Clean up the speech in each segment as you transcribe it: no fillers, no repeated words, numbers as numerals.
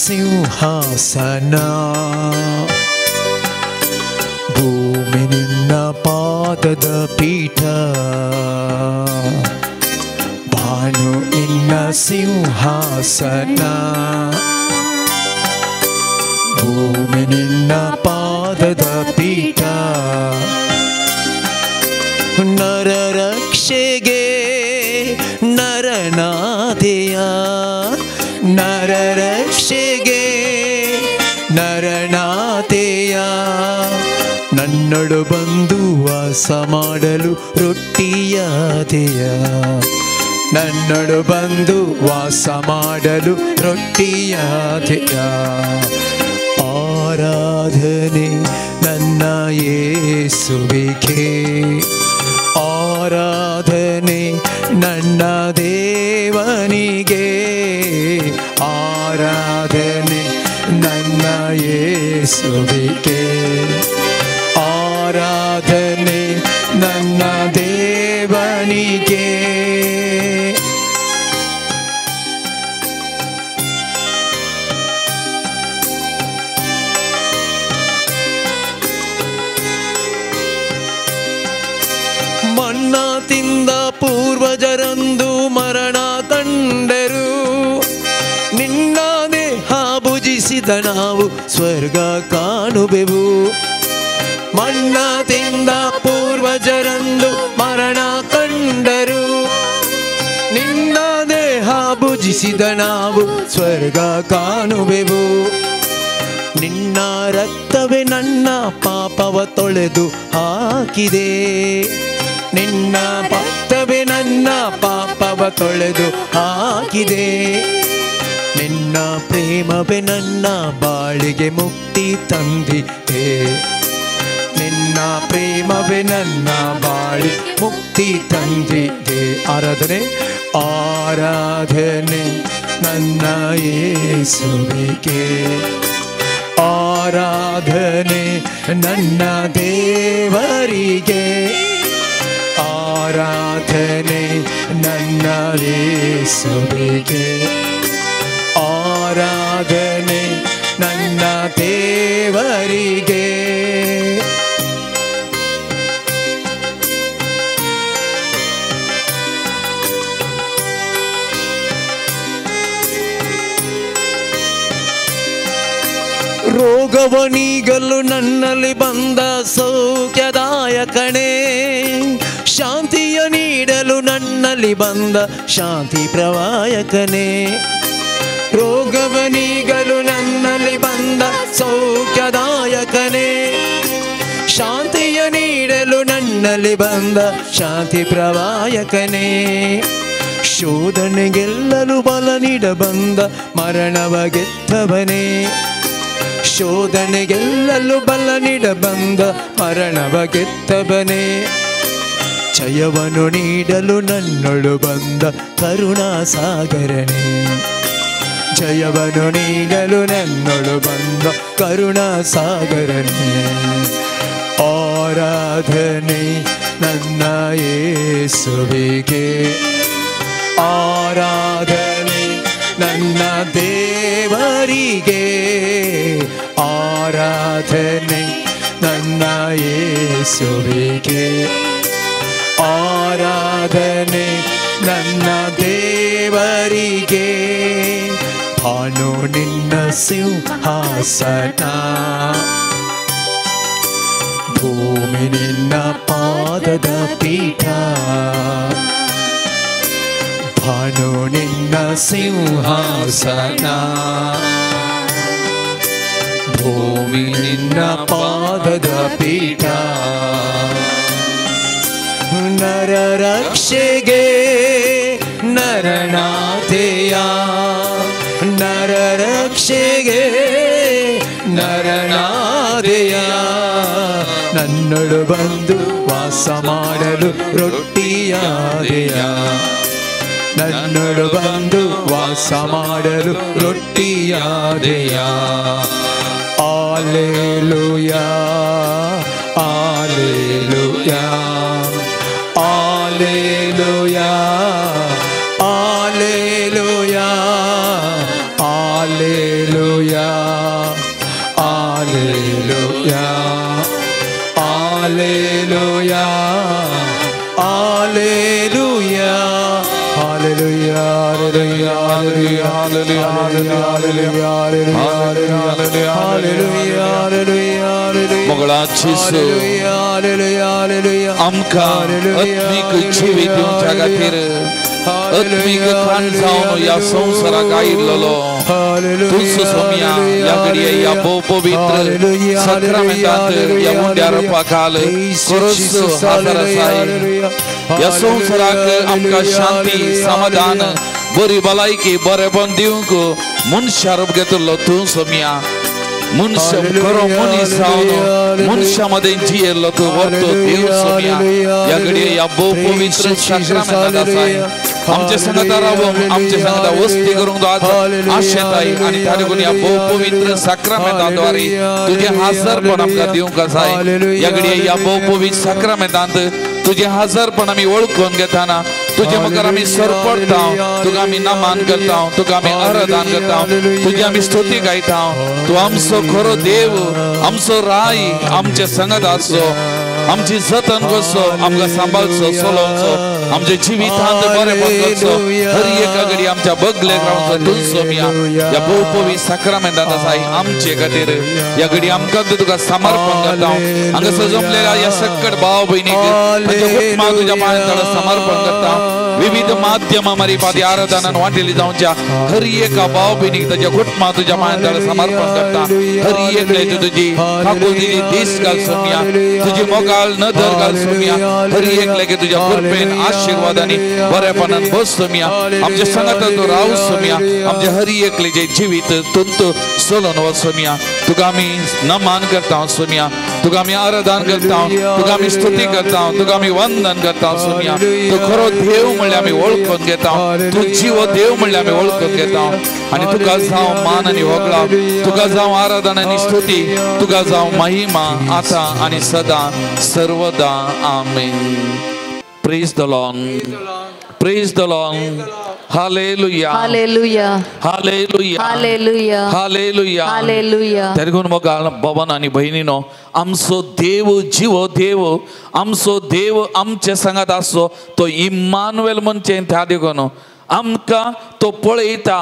ಸಿಂಹಾಸನ, ಭೂಮಿ ನಿನ್ನ ಪಾದದ ಪೀಠ. ಭಾನು ನಿನ್ನ ಸಿಂಹಾಸನ, ಭೂಮಿ ನಿನ್ನ ಪಾದದ ಪೀಠ. ನರರಕ್ಷೆಗೆ ನರನಾದೆಯ, ನರರಕ್ಷೆಗೆ ನರನಾದೆಯ. ನನ್ನೊಳು ಬಂದು ವಾಸ ಮಾಡಲು ರೊಟ್ಟಿಯಾದೆಯ, ನನ್ನೊಳು ಬಂದು ವಾಸ ಮಾಡಲು ರೊಟ್ಟಿಯಾದೆಯ. ಆರಾಧನೆ ನನ್ನ ಯೇಸುವಿಗೆ, ಆರಾಧನೆ ನನ್ನ ದೇವನಿಗೆ, ಆರಾಧನೆ ನನ್ನ ಯೇಸುವಿಗೆ, ಆರಾಧನೆ ನನ್ನ ದೇವನಿಗೆ. ಮನ್ನ ತಿಂದ ಪೂರ್ವಜರಂದು ಮರಣ ಕಂಡರು, ನಿನ್ನ ದೇಹ ಭುಜಿಸಿದ ನಾವು ಸ್ವರ್ಗ ಕಾಣುವೆವು. ಮನ್ನ ತಿಂದ ಪೂರ್ವಜರಂದು ಮರಣ ಕಂಡರು, ನಿನ್ನ ದೇಹ ಭುಜಿಸಿದ ನಾವು ಸ್ವರ್ಗ ಕಾಣುವೆವು. ನಿನ್ನ ರಕ್ತವೇ ನನ್ನ ಪಾಪವ ತೊಳೆದು ಹಾಕಿದೆ, ನಿನ್ನ ರಕ್ತವೇ ನನ್ನ ಪಾಪವ ತೊಳೆದು ಹಾಕಿದೆ. ನಿನ್ನ ಪ್ರೇಮವೇ ನನ್ನ ಬಾಳಿಗೆ ಮುಕ್ತಿ ತಂದಿದೆ, ನಿನ್ನ ಪ್ರೇಮವೇ ನನ್ನ ಬಾಳಿ ಮುಕ್ತಿ ತಂದಿದೆ. ಆರಾಧನೆ ಆರಾಧನೆ ನನ್ನ ಯೇಸುವಿಗೆ, ಆರಾಧನೆ ನನ್ನ ದೇವರಿಗೆ, ಆರಾಧನೆ ನನ್ನ ಯೇಸುವಿಗೆ, ಆರಾಧನೆ ನನ್ನ ದೇವರಿಗೆ. ರೋಗವ ನೀಗಲು ನನ್ನಲ್ಲಿ ಬಂದ ಸೌಖ್ಯದಾಯಕನೇ, ಶಾಂತಿಯ ನೀಡಲು ನನ್ನಲ್ಲಿ ಬಂದ ಶಾಂತಿ ಪ್ರವಾಯಕನೇ. ರೋಗವ ನೀಗಲು ನನ್ನಲ್ಲಿ ಬಂದ ಸೌಖ್ಯದಾಯಕನೇ, ಶಾಂತಿಯ ನೀಡಲು ನನ್ನಲ್ಲಿ ಬಂದ ಶಾಂತಿ ಪ್ರವಾಯಕನೇ. ಶೋಧನೆ ಗೆಲ್ಲಲು ಬಲ ನೀಡ ಬಂದ ಮರಣವ ಗೆದ್ದವನೇ, ಶೋಧನೆ ಗೆಲ್ಲಲು ಬಲ ನೀಡ ಬಂದ ಮರಣವ ಗೆದ್ದವನೇ. ಜಯವನ್ನು ನೀಡಲು ನನ್ನೊಳು ಬಂದ ಕರುಣಾ ಸಾಗರನೇ, ಜಯವನ್ನು ನೀಡಲು ನನ್ನೊಳು ಬಂದ ಕರುಣಾ ಸಾಗರನೇ. ಆರಾಧನೆ ನನ್ನ ಯೇಸುವಿಗೆ, ಆರಾಧನೆ ನನ್ನ ದೇವರಿಗೆ, ಆರಾಧನೆ ನನ್ನ ಯೇಸುವಿಗೆ, ಆರಾಧನೆ ನನ್ನ ದೇವರಿಗೆ. ಭಾನು ನಿನ್ನ ಸಿಂಹಾಸನ, ಭೂಮಿ ನಿನ್ನ ಪಾದದ ಪೀಠ. ಭಾನು ನಿನ್ನ ಸಿಂಹಾಸನ, ಭೂಮಿ ನಿನ್ನ ಪಾದದ ಪೀಠ. ನರರಕ್ಷೆಗೆ ನರನಾಥೆಯ, ನರರಕ್ಷೆಗೆ ನರನಾದೆಯ. ನನ್ನೊಳು ಬಂದು ವಾಸ ಮಾಡಲು ರೊಟ್ಟಿಯಾದೆಯ, ನನ್ನೊಳು ಬಂದು ವಾಸ ಮಾಡಲು ರೊಟ್ಟಿಯಾದೆಯ. Alleluia, alleluia, alleluia, alleluia, alleluia. Hallelujah, hallelujah, hallelujah, hallelujah, hallelujah, hallelujah, hallelujah. मोगळाची आमकां आत्मीक जिवीत दिवच्या खातीर आत्मीक खाण जावन ह्या संवसाराक आयिल्लो तूंच सोम्या ह्या घडये ह्या भोव पवित्र साक्रामेंतांत ह्या उंड्या रोपाखाल खरोच हाजर आसाय. ह्या संवसाराक आमकां शांती समाधान बरी भलायकी बरेपण दिवंक मनशा रूप घेतिल्लो तूं सोम्या. मनशा खरो मनीस जावन मनशा मदें जियेल्लो तूं व्हरतो देव सोम्या. ह्या घडये ह्या भोव पवित्र साक्रामेंतांत आसाय. आमचे सांगाता रावूंक आमचे सांगाता वस्ती करूंक तूं आज आशेताय आनी त्या देखून ह्या भोव पवित्र साक्रामेंताद्वारे तुजें हाजरपण आमकां दिवंक आसाय. ह्या घडये ह्या भोव पवित्र साक्रामेंतांत तुजें हाजरपण आमी वळखून घेताना तुजे मुखार आमी सरपडटा, तुका आमी नमन करता, तुका आमी आराधन करता, तुजी आमी स्तुती गायता. तूं आमचो खरो देव, आमचो राय, आमचे संगत आसचो, आमची जतन करचो, आमकां सांबाळचो, चलोवचो, आमच्या जिवितांत बरेपण करचो. हर एका घडी आमच्या बगलेक रावचो तूं सोम्या. ह्या भोव पवित्र साक्रामेंतांत आसाय आमचे खातीर. ह्या घडी आमकां तुका समर्पण करता. हांगासर जमलेल्या ह्या सकट भाव भयणीक तांच्या कुटुंबाक तुज्या पांयां समर्पण करता. विविध माध्यमां मारिफात आराधनान वांटेली जावच्या हर एका भाव भयणीक ताच्या कुटुंबाक तुज्या पांयां समर्पण करता. हर एकल्याची तुजी काकुळतीची दीस घाल सोम्या, तुजी मोगाळ नदर घाल सोम्या. हर एकल्याक तुज्या कृपेन आशीर्वादांनी बरेपणान बस सोम्या. आमच्या सांगाता तूं राव सोम्या. आमच्या हर एकल्याचें जिवीत तुंत चलोवन वच सोम्या. तुका आमी नमन करता सोम्या, तुका आमी आराधन करता, तुका आमी स्तुती करता, तुका आमी वंदन करता सोम्या. तूं खरो देव म्हणल्यार आमी वळखून घेता, तूं जिवो देव म्हणल्यार आमी वळखून घेता. आनी तुका जावं मान आनी होगळा, तुका जावं आराधन आनी स्तुती, तुका जावं महिमा आतां आनी सदां सर्वदा. आमेन. Praise the Lord. Praise the Lord. Hallelujah. Hallelujah. Hallelujah. Hallelujah. Hallelujah. Hallelujah. तेरगुण मोगाळ भवन आनी भयणीनो, आमचो देव जिवो देव, आमचो देव आमचे सांगात आसचो तो इम्मानुएल म्हणचे. त्या देखून आमकां तो पळयता,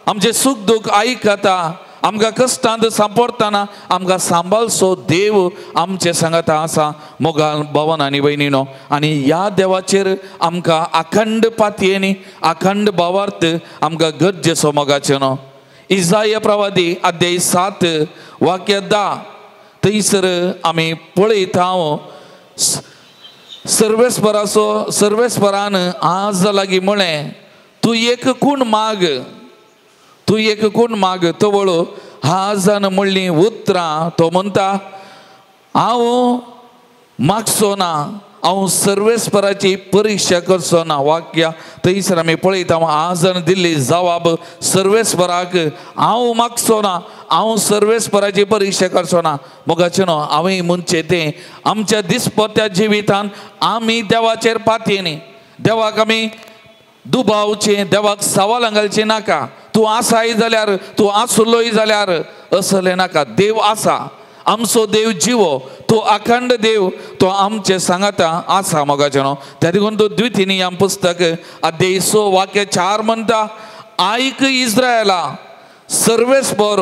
आमचें सूख दूख आयकता, आमकां कश्टांत सांपडटना आमकां सांबाळचो देव आमचे सांगाता आसा. मोगाळ भवन आनी भयणीनो, आनी ह्या देवाचेर आमकां अखंड पातयेनी अखंड भावार्थ आमकां गरजेचो मोगाचें न्हू. इजाया प्रवादी अध्याय 7 वाक्य 10 थंयसर आमी पळयता सर्वेस्पराचो सर्वेस्परान आज लागीं म्हळें, तूं एक खूण माग, तूं एक कोण माग. तवळ हाजान म्हणलीं उतरां तो म्हणटा, हांव मागचो ना, हांव सर्वेस्पराची परिक्षा करचो ना. वाक्य थंयसर आमी पळयता आजान दिल्ली जवाब सर्वेस्पराक, हांव मागचो ना, हांव सर्वेस्पराची परिक्षा करचो ना. मोगाचें न्हू, हांवें म्हणचें तें आमच्या दिसपट्ट्या जिवितान आमी देवाचेर पातयेनी, देवाक आमी दुबावचें, देवाक सवालां घालचें नाका. तूं आसाय जाल्यार, तूं आसलोय जाल्यार असलें नाका. देव आसा, आमचो देव जिवो, तो अखंड देव, तो आमचे सांगाता आसा. मोगाचें न्हू, त्या देखून तो द्वितीय नियम पुस्तक अध्याय 6 वाक्य 4 म्हणटा, आयक इस्रायला, सर्वेस्पर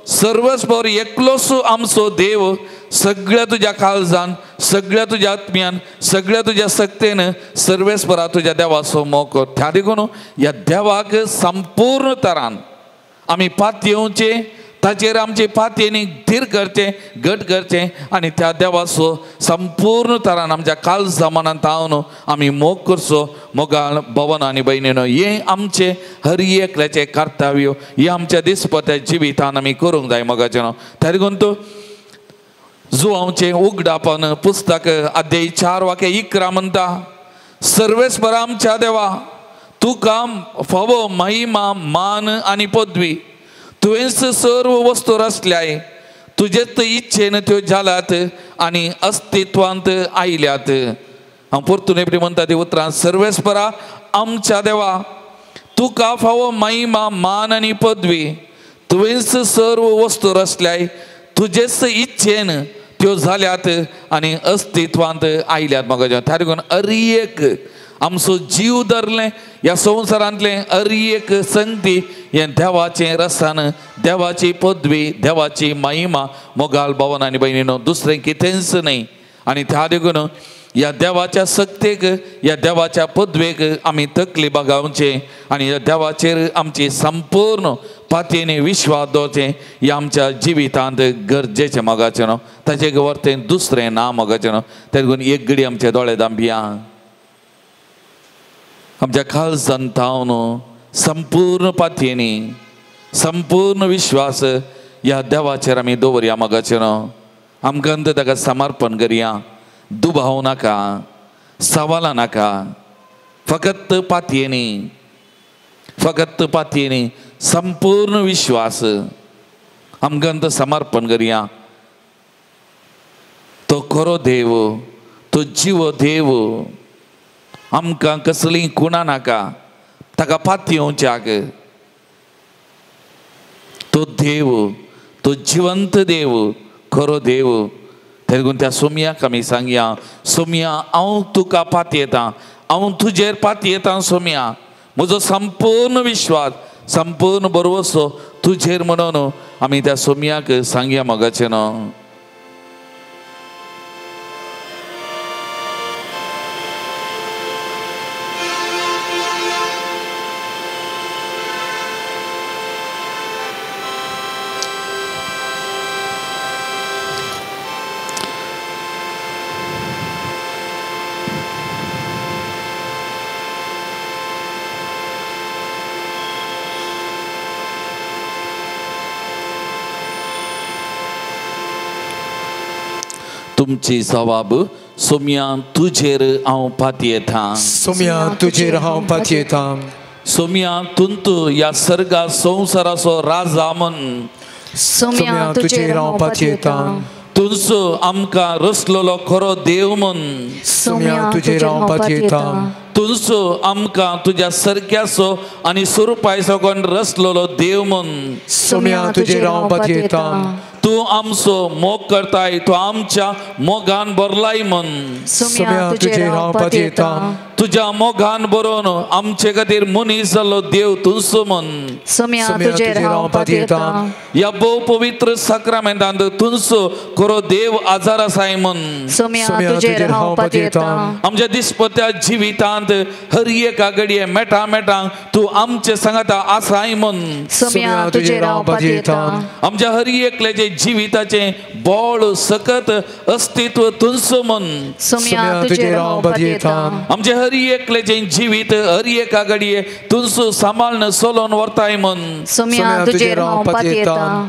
सर्वेस्पर एकलोच आमचो देव, सगळ्या तुज्या काळजान, सगळ्या तुज्या आत्म्यान, सगळ्या तुज्या शक्तेन सर्वेस्परा तुज्या देवाचो मोग कर. त्या देखून ह्या देवाक संपूर्ण तरान आमी पातयेवचें, ताचेर आमचे पातयेनी धीर करचें, घट करचें आनी त्या देवाचो संपूर्ण तरान आमच्या काळजा मनांत तावन आमी मोग करचो. मोगाळ भवन आनी भयणीनो, हें आमचें हर एकल्याचें कर्तव्य, हें आमच्या दिसपट्ट्या जिवितान आमी करूंक जाय. मोगाचें न्हू, त्या देखून तूं जुवांचें उगडापण पुस्तक अध्याय 4 वाक्य 11 म्हणटा, सर्वेस्पर आमच्या देवा, तुका फावो महिमा मान आनी पदवी, तुवेंच सर्व वस्तू रचल्याय, तुजेच इच्छेन त्यो जाल्यात आनी अस्तित्वांत आयल्यात. हांव परतून एकटी म्हणटा ती उतरां, सर्वेस्परा आमच्या देवा, तुका फावो महिमा मान आनी पदवी, तुवेंच सर्व वस्तू रचल्याय, तुजेच इच्छेन त्यो जाल्यात आनी अस्तित्वांत आयल्यात. म्हाका त्या देखून हर एक आमचो जीव धरलें ह्या संवसारांतलें हर एक संगती हें देवाचें रसान देवाची पदवी देवाची महिमा मोगाल भावन आनी भयणीनो दुसरें कितेंच न्हय. आनी त्या देखून ह्या देवाच्या सक्तेक ह्या देवाच्या पदवेक आमी तकली बागावचें आनी ह्या देवाचेर आमची संपूर्ण पातयेनी विश्वास दवरचें ह्या आमच्या जिवितांत गरजेचें मोगाचें न्हू. ताचे वरतें दुसरें ना मोगाचें न्हू. ते देखून एक घडी आमचे दोळे दांपया आमच्या खालसान थावन संपूर्ण पातयेनी संपूर्ण विश्वास ह्या देवाचेर आमी दवरया मोगाचें न्हू. आमकां ताका समर्पण करया. दुबाव नाका सवालां नाका फकत पातयेनी फकत पातयेनी संपूर्ण विश्वास आमकां समर्पण करया. तो खरो देव तो जिवो देव आमकां कसलीं खुणां नाका ताका पातयेवच्याक. तो देव तो जिवंत देव खरो देव. तेगून त्या सोमयाक आमी सांगया सोमया हांव तुका पातयेतां हांव तुजेर पातयेतां सोमया म्हजो संपूर्ण विश्वास संपूर्ण भरवसो तुजेर म्हणून आमी त्या सोमयाक सांगया मोगाचें न्हू. तुमची जवाब सोमया तुजेर हांव पातयेतां सोमया तुजेर हांव पातयेतां सोमया तुंतू ह्या सर्गा संवसाराचो राजा म्हण सोमया तुजेर हांव पातयेतां तुंचो आमकां रसलेलो खरो देव म्हण सोमया तुजेर हांव पातयेतां तुंचो आमकां तुज्या सरक्याचो आनी सुरुपायचो कोण रसलेलो देव म्हण सोमया तुजेर हांव पातयेतां तूं आमचो मोग करताय तूं आमच्या मोगान भरलाय म्हण सोमया तुजेर हांव पातयेतां तुज्या मोगान बरोवन आमचे खातीर मनीस जाल्लो देव तुंचो म्हण सोमया तुजेर हांव पातयेतां ह्या भोव पवित्र साक्रामेंतांत तुंचो खरो देव आजार आसाय म्हण सोमया तुजेर हांव पातयेतां आमच्या दिसपत्या जिवितांत हर एका घडये मेटा मेटांक तूं आमचे सांगाता आसाय म्हण सोमया तुजेर हांव पातयेतां आमच्या हर एकल्याचे जिविताचें बळ सकत अस्तित्व तुंचो म्हण सोमया तुजेर हांव पातयेतां आमचे हर एकल्याचें जिवीत हर एका घडये तुंचो सांबाळून चलोवन व्हरताय म्हण सोमया तुजेर हांव पातयेतां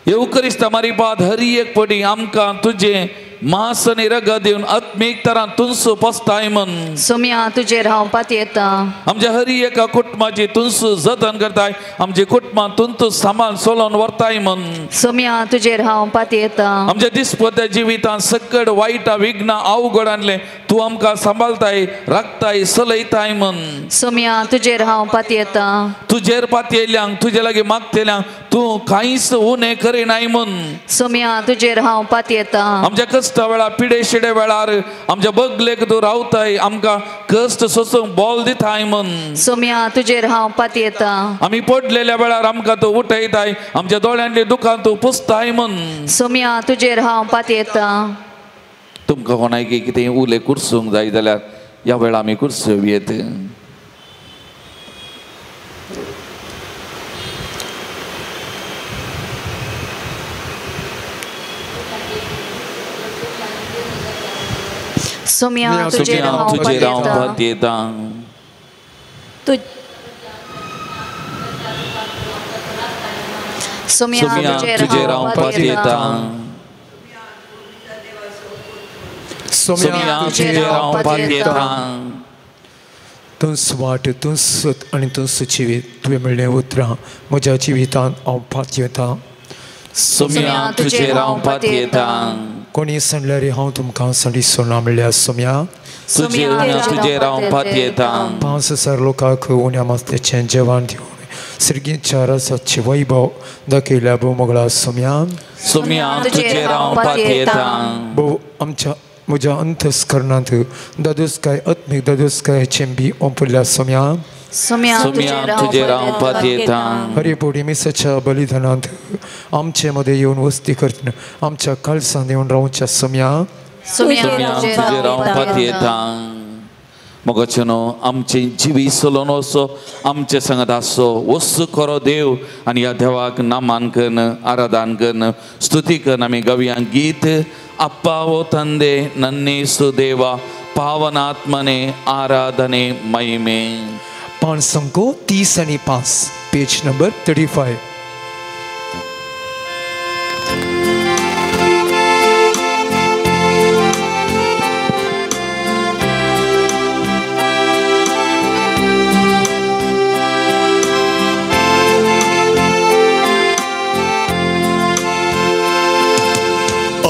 येवू क्रिस्ता मारी पाद हर एक पटी आमकां तुजें मांस आनी रगत दिवन आत्मीक तरान तुंचो पोसताय म्हण सोमया तुजेर हांव पातयेतां आमच्या हर एका कुटुंबाची तुंचो जतन करताय आमच्या कुटुंबान तुंचो सामान चलोवन व्हरताय म्हण सोमया तुजेर हांव पातयेतां आमच्या दिसपत्या जिवितांत सकड वायटा विघ्नां अवघड आणलें तूं आमकां सांबाळताय राखताय चलयताय म्हण सोमया तुजेर हांव पातयेतां तुजेर पातयेल्यांक तुजे लागीं मागतल्यांक तूं कांयच उणें करिनाय म्हण सोमया तुजेर हांव पातयेतां आमच्या कश्टा वेळार पिडे शिडे वेळार आमच्या बगलेक तूं रावताय आमकां कश्ट सोसूंक बोल दिताय म्हण सोमया तुजेर हांव पातयेतां आमी पडलेल्या वेळार आमकां तूं उठयताय आमच्या दोळ्यांतली दुकान तूं पुसताय म्हण सोमया तुजेर हांव पातयेतां. तुमकां कोणाक कितें उले कुर्सूंक जाय जाल्यार ह्या वेळार आमी कुर्सू येत. सोमया तुजेर हांव पातयेतां सोमया तुजेर हांव पातयेतां सोमया तुजेर हांव पातयेतां. तूंच वाट तूंच सत आनी तूंच जिवीत तुवें म्हणलें उतरां म्हज्या जिवितांत हांव पातयेतां सोमया तुजेर हांव पातयेतां. कोणी सांडल्यार हांव तुमकां सांडी सोडना म्हणल्यार सोमया तुजेर हांव पातयेतां. 5000 लोकांक उण्या मास्त्याचें जेवण दिवन सर्गीच्या रसाचे वैभव दाखयल्या भोव मोगळा सोमया सोमया तुजेर हांव पातयेतां. भोव आमच्या म्हज्या अंतस्करणांत दादोसकाय आत्मीक दादोसकाय चेंबी ओंपुल्ल्या सोम्या तुजेर हांव पातयेता. हरे पोडी मिसाच्या बलिदानांत आमचे मदें येवन वस्ती करतना आमच्या काळसांत येवन रावच्या सोम्या तुजेर हांव पातयेता. मोगाचेनो आमचे जिवी सोलोन वचो आमचे संगत आसचो वस्तू खरो देव आनी ह्या देवाक नामान कन्न आराधन कन्न स्तुती कन्न आमी गावया गीत अप्पा ओ ತಂದೆ ನನ್ನೇಸು ದೇವ ಪಾವನಾತ್ಮನೆ ಆರಾಧನೆ ಮಹಿಮೆ. 535 पेज नंबर 35.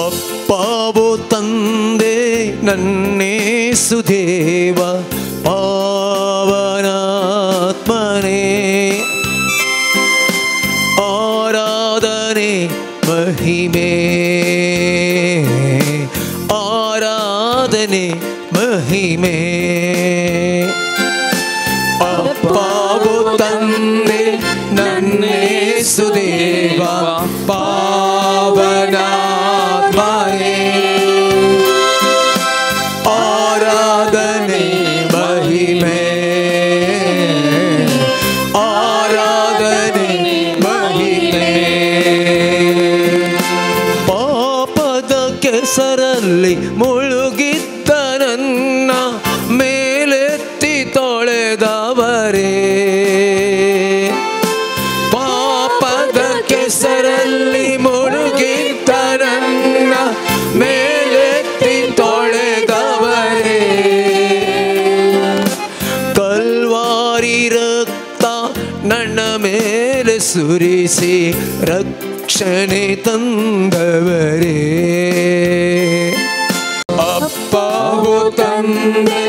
ಅಪ್ಪಾವೋ ತಂದೆ ನನ್ನೇಸು ದೇವ ಪಾವನಾತ್ಮನೇ ಆರಾಧನೆ ಮಹಿಮೆ ಆರಾಧನೆ ಮಹಿಮೆ. ಅಪ್ಪಾವೋ ತಂದೆ ನನ್ನೇಸು ದೇವ ಪಾವನಾತ್ಮನೇ ಆರಾಧನೆ ಮಹಿಮೆ ಆರಾಧನೆ ಮಹಿಮೆ. ಪಾಪದ ಕೆಸರಲ್ಲಿ ಮುಳುಗಿದ್ದ ನನ್ನ ಮೇಲೆತ್ತಿ ತೊಳೆದವರೇ, ಪಾಪದ ಕೆಸರಲ್ಲಿ ಮುಳುಗಿದ್ದ ನನ್ನ ಮೇಲೆತ್ತಿ ತೊಳೆದವರೇ, ಕಲ್ವಾರಿ ರಕ್ತ ನನ್ನ ಮೇಲೆ ಸುರಿಸಿ ರಕ್ಷಣೆ ತಂದವರೇ. ಅಪ್ಪಾವೋ ತಂದೆ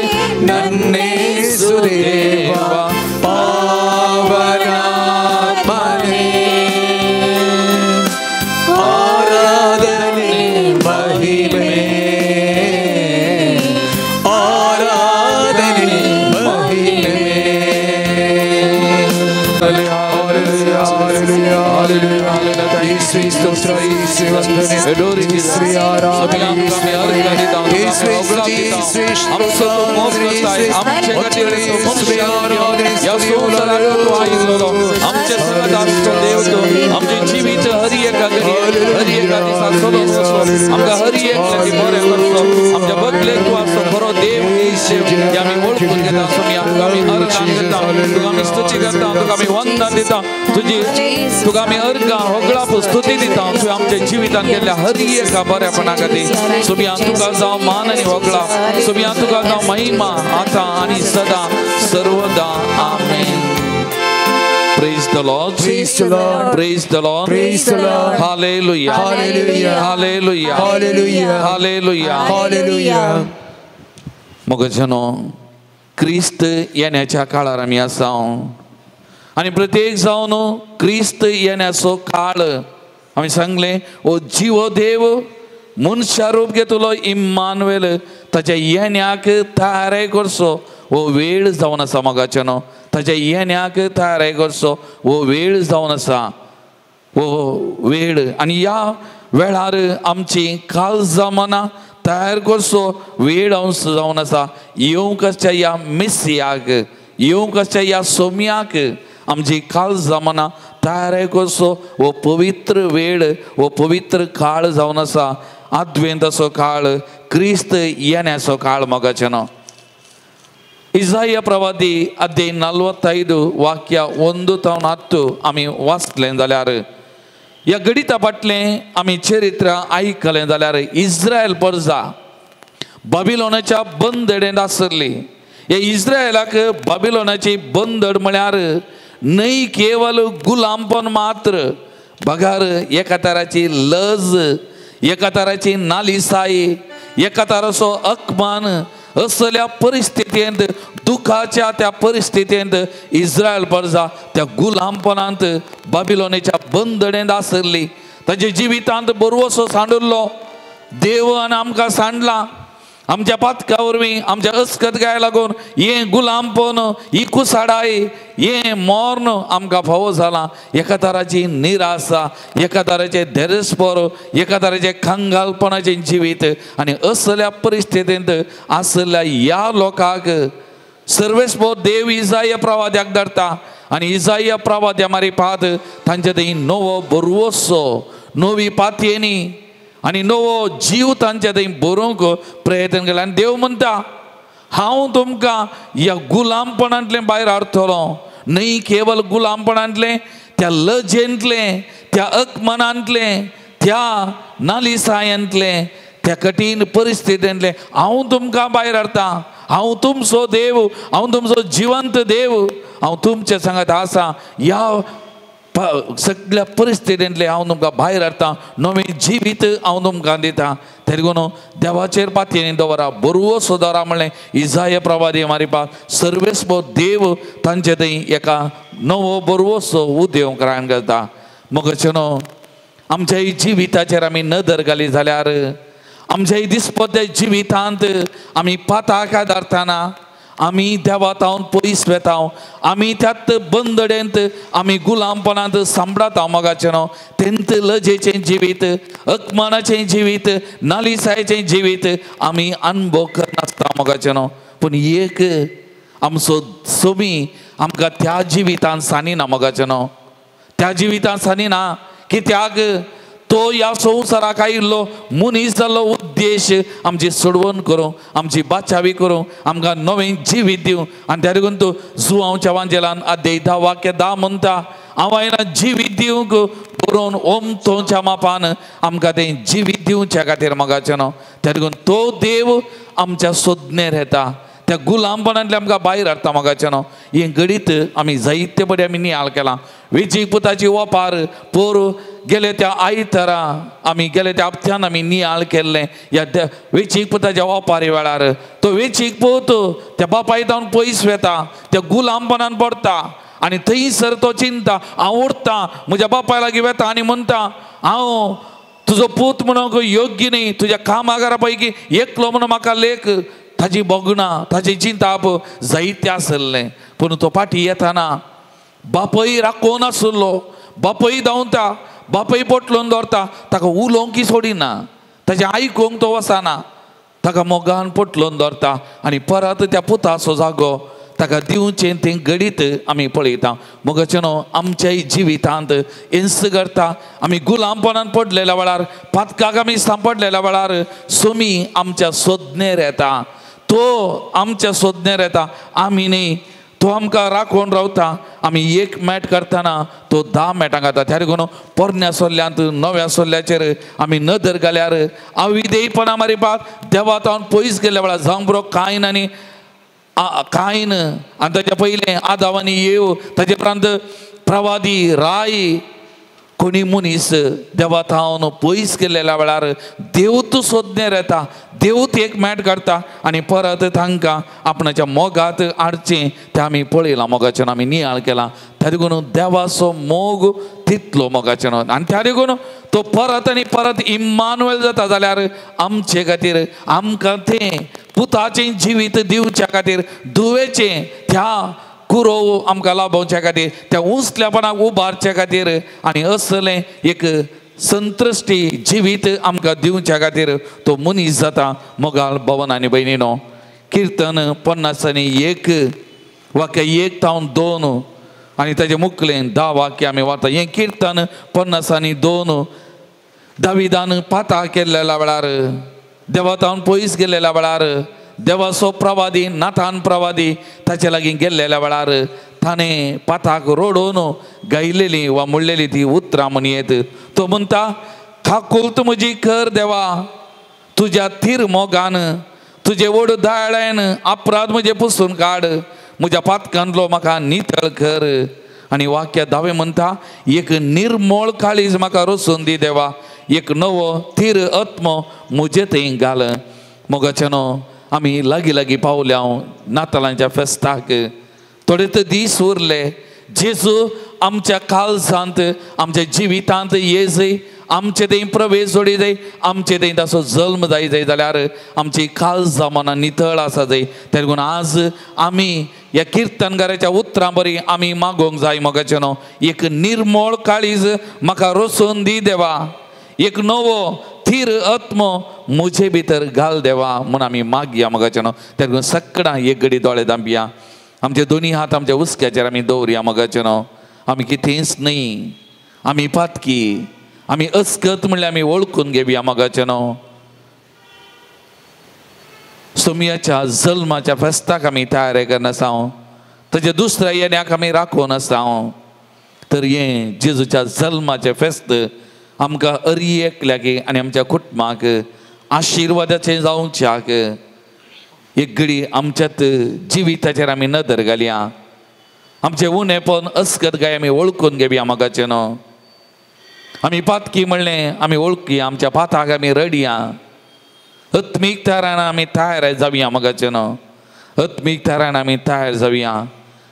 ನನ್ನೇಸು ದೇವ ಪಾವನಾತ್ಮನೇ ಆರಾಧನೆ ಮಹಿಮೆ ಆರಾಧನೆ ಮಹಿಮೆ. आमचे जिवीत हर एका हर एका दिसा चलोवन वचो आमकां हर एक बरें करचो आमच्या बदलेक तूं आसचो खरो देव हे आमी वळखून घेता स्वामी. तुका आमी अर्गां करता, तुका आमी स्तुती करता, तुका आमी वंदन दिता, तुजी तुका आमी अर्गां होगळाप स्तुती दिता. तुवें आमच्या जिवितान केल्ल्या हर एका बऱ्यापणा खातीर स्वामी तुका जावं मान आनी होगळाप, स्वामी तुका जावं महिमा आतां आनी सदां सर्वदा. आमेन. Praise the Lord. Praise the Lord. Praise the Lord. Praise the Lord. Hallelujah. Hallelujah. Hallelujah. Hallelujah. Hallelujah. Hallelujah. मगजनो क्रिस्त येण्याच्या काळार आमी आसा आनी प्रत्येक जावन क्रिस्त येण्याचो काळ आमी सांगलें ओ जिवो देव मनशा रूप घेतलो इम्मानुएल ताच्या येण्याक तयार करचो हो वेळ जावन आसा. मोगाच्यानो ताच्या येण्याक तयार करचो हो वेळ जावन आसा, हो वेळ. आनी ह्या वेळार आमची काळजां मनां तयार करचो वेळ अंश जावन आसा. येवंक आसच्या ह्या मिसियाक, येवंक आसच्या ह्या सोम्याक आमची काळजां मनां तयार करचो हो पवित्र वेळ, हो पवित्र काळ जावन आसा. आद्वेंताचो काळ, क्रिस्त येण्याचो काळ. मोगाच्यानो इजाया प्रवादी अध्याय 45 वाक्य 1-10 आमी वाचलें जाल्यार ह्या गणिता फाटलें आमी चरित्र आयकलें जाल्यार इस्रायल प्रजा बाबिलोनाच्या बंदडेंत आसली. ह्या इस्रायलाक बाबिलोनाची बंदड म्हळ्यार न्हय केवल गुलामपण मात्र, बगार एका तराची लज, एका तराची नालिसाई, एका तराचो अपमान असल्या परिस्थितींत, दुखाच्या त्या परिस्थितींत इस्रायल प्रजा त्या गुलामपणांत बाबिलोनेच्या बंदडेंत आसली. ताच्या जिवितांत बरवसो सांडुल्लो देवान आमकां सांडला. आमच्या पातका वरवीं आमच्या अस्कत गाय लागून हें गुलामपण ही कुसाडाय हें मर्ण आमकां फावो जालां. एका तराची निराशा, एका तराचें धेरस्पर, एका तराचें कंगालपणाचें जिवीत. आनी असल्या परिस्थितींत आसल्या ह्या लोकांक सर्वेस्पर देव इजाया प्रवाद्याक धाडटा आनी इजाया प्रवाद्या मारिपात तांचे थंय नवो बरवसो, नवी पातयेनी आनी नवो जीव तांचे थंय बरोवंक प्रयत्न केला. आनी देव म्हणटा हांव तुमकां ह्या गुलामपणांतलें भायर हाडटलो. न्हय केवल गुलामपणांतलें, त्या लजेंतलें, त्या अकमनांतलें, त्या नालिसायेंतलें, त्या कठीण परिस्थितींतलें हांव तुमकां भायर हाडटा. हांव तुमचो देव, हांव तुमचो जिवंत देव, हांव तुमचे सांगात आसा. ह्या सगळ्या परिस्थितींतलें हांव तुमकां भायर हाडटा, नवें जिवीत हांव तुमकां दिता. तरी कोण देवाचेर पातयेनी दवरा, बरवसो दवरा म्हणलें इजाया प्रवादी मारिपा सर्वेस्पर देव तांचे थंय एका नवो बरवसो उदेवंक रान घालता. मगचे न्हू आमच्या जिविताचेर आमी नदर घाली जाल्यार आमच्या दिसपट्ट्या जिवितांत आमी पाताक आदारतना आमी देवा पयस वेता, आमी त्यात बंदडेंत आमी गुलामपणांत सांपडता. मोगाचें न्हू तेंत लजेचें जिवीत, अकमानाचें जिवीत, नालिसायेचें जिवीत आमी अनुभव करनासता. मोगाचें न्हू पूण एक आमचो सोमी आमकां त्या जिवितान सांगिना. मोगाचें न्हू त्या जिवितान सांगिना कित्याक तो ह्या संवसाराक आयिल्लो मनीस जाल्लो उद्देश आमची सोडवण करूं, आमची बाचावी करूं, आमकां नवें जिवीत दिवं. आनी त्या देखून तूं जुवांवच्या वांजेलान अध्याय 10 वाक्य 10 म्हणटा हांव आयला जिवीत दिवंक बरोवन ओम तोच्या मापान आमकां तें जिवीत दिवच्या खातीर. मोगाचें न्हू त्या देखून तो देव आमच्या सोदनेर येता, त्या गुलामपणांतल्यान आमकां भायर हाडटा. मोगाचें न्हू हें घडीत आमी जायते बरें आमी नियाळ केलां. वेचीक पुताची ओपार पोर गेले त्या आयतारा आमी गेले त्या हप्त्यान आमी नियाळ केल्लें ह्या वेचीक पुताच्या ओपारी वेळार तो वेचीक पूत त्या बापाय जावन पयस वेता, त्या गुलामपणान पडटा आनी थंयसर तो चिंता हांव उरता म्हज्या बापाय लागीं वेता आनी म्हणटा हांव तुजो पूत म्हणूंक योग्य न्ही, तुज्या कामागारा पैकी एकलो म्हणून म्हाका लेख. ताजी भोगणां, ताजी चिंताप जायतें आसलें. पूण तो फाटीं येताना बापय राखोवन आसलो, बापय धांवता, बापय पोटलोवन दवरता, ताका उलोवंक सोडिना, ताजें आयकूंक तो वचना, ताका मोगान पोटलोवन दवरता आनी परत त्या पुताचो जागो ताका दिवचें तें घडीत आमी पळयता. मोगाचें न्हू आमच्याय जिवितांत हिंस करता. आमी गुलामपणान पडलेल्या वेळार, पातकाक आमी सांपडलेल्या वेळार सोमी आमच्या सोदनेर येता, तो आमच्या सोदनेर येता. आमी न्ही, तो आमकां राखून रावता. आमी एक मॅट करतना तो 10 मॅटां घालता. त्या देखून पोरण्या सोल्ल्यांत नव्या सोल्ल्याचेर आमी नदर घाल्यार अविधेयपणा मारिपाक देवा तावन पयस गेल्ल्या वेळार जावं बरो कांय आनी कांय आनी ताच्या पयलें आदाव आनी येव, ताचे उपरांत प्रवादी राय कोणी मनीस देवा थावन पयस गेल्ल्या वेळार देव तूं सोदनेर येता, देव एक मॅट काडटा आनी परत तांकां आपणाच्या मोगात हाडचें तें आमी पळयलां. मोगाचें आमी नियाळ केलां. त्या देखून देवाचो मोग तितलो मोगाचें न्हू. आनी त्या देखून तो परत आनी परत इम्मानुएल जाता जाल्यार आमचे खातीर आमकां तें पुताचें जिवीत दिवच्या खातीर, धुवेचें त्या कुरोव आमकां लाभोवच्या खातीर, त्या उंचल्यापणाक उबारच्या खातीर आनी असलें एक संत्रश्टी जिवीत आमकां दिवच्या खातीर तो मनीस जाता. मोगाळ भवन आनी भयणीनो, किर्तन 51 वाक्य 1 तावन 2 आनी ताजे मुखलें 10 वाक्य आमी वाचता. हें किर्तन 52 दाविदान पाता केल्ल्या वेळार, देवा तावन पयस गेल्ल्या वेळार, देवाचो प्रवादी नाथान प्रवादी ताचे लागीं गेल्ल्या वेळार ताणें पाताक रोडोवन गायलेली वा म्हणलेली ती उतरां म्हणयेत. तो म्हणटा, काकुळट म्हजी कर देवा, तुज्या थीर मोगान, तुजे व्हड दयाळान अपराध म्हजे पुसून काड, म्हज्या पातकांतलो म्हाका नितळ कर. आनी वाक्य 10 म्हणटा, एक निर्मळ काळीज म्हाका रचून दी देवा, एक नवो थीर आत्मो म्हजे थंय घाल. मोगाचें न्हू आमी लागीं लागीं पावल्या नातालांच्या फेस्ताक, थोडे तर दीस उरले. जेजू आमच्या काळजांत, आमच्या जिवितांत येजय, आमचे थंय प्रवेश जोडी जाय, आमचे थंय ताचो जल्म जाय जाय जाल्यार आमची काळजां मनां नितळ आसा जाय. तेका लागून आज आमी ह्या किर्तनकाराच्या उतरां बरी आमी मागोवंक जाय मोगाचें न्हू, एक निर्मळ काळीज म्हाका रचून दी देवा, एक नवो थीर आत्मो म्हजे भितर घाल देवा म्हूण आमी मागया मोगाचें न्हू. तेका लागून सगळ्यां एक घडी दोळे धांपया, आमचे दोनी हात आमच्या हुस्क्याचेर आमी दवरया मोगाचें न्हू. आमी कितेंच न्हय, आमी पातकी, आमी अस्कत म्हणल्यार आमी वळखून घेवया मोगाचें न्हू. सोमयाच्या जल्माच्या फेस्ताक आमी तयार करनासा, ताच्या दुसऱ्या येण्याक आमी राखून आसा. तर हें जेजूच्या जल्माचें फेस्त आमकां अरी एकल्याक आनी आमच्या कुटुंबाक आशिर्वादाचें जावच्याक एक घडी आमच्यात जिविताचेर आमी नदर घालया, आमचें उणेपण अस्कत गाय आमी वळखून घेवया मोगाचें न्हू. आमी पातकी म्हणलें आमी वळखुया, आमच्या पाताक आमी रडया, आत्मीक तरान आमी तयार जावया मोगाचें न्हू. आत्मीक तरान आमी तयार जावया,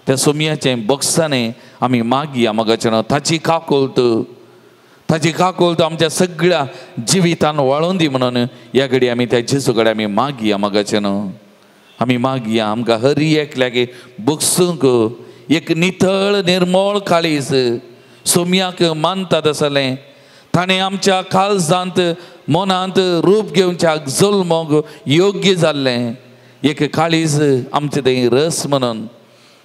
त्या सोमयाचें बक्षाणें आमी मागया मोगाचें न्हू. ताची काकुळट, ताची काकुळट आमच्या सगळ्या जिवितान वाळोवन दी म्हणून ह्या घडी आमी त्या जेजू कडेन आमी मागया मोगाचें न्हू. आमी मागया आमकां हरी एकल्याक बक्षूंक एक नितळ निर्मळ काळीज सोमयाक मानतात आसलें, ताणें आमच्या काळजांत मनांत रूप घेवच्याक जल्मोंक योग्य जाल्लें एक काळीज आमचें थंय रस म्हणून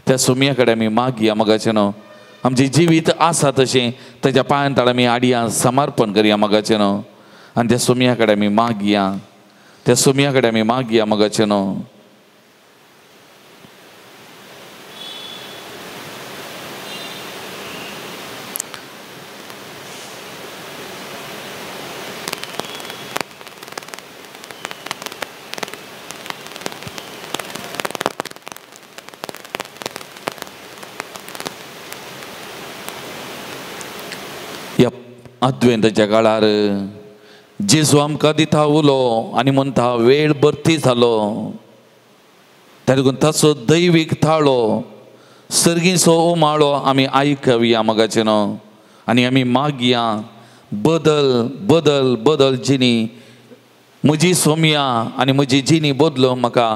त्या सोमया कडेन आमी मागया मोगाचें न्हू. आमचें जिवीत आसा तशें ताच्या पांयां तळा आमी आडया समर्पण करया मोगाचें न्हू. आनी त्या सोमया कडेन आमी मागया, त्या सोमया कडेन आमी मागया मोगाचें न्हू. आद्वेंताच्या काळार जेजू आमकां दिता उलो आनी म्हणटा वेळ भरती जालो. ताका लागून ताचो दैवीक थाळो सर्गीचो उमाळो आमी आयकवया मोगाचें न्हू. आनी आमी मागया बदल बदल बदल जिनी म्हजी सोमया आनी म्हजी जिनी बदलो म्हाका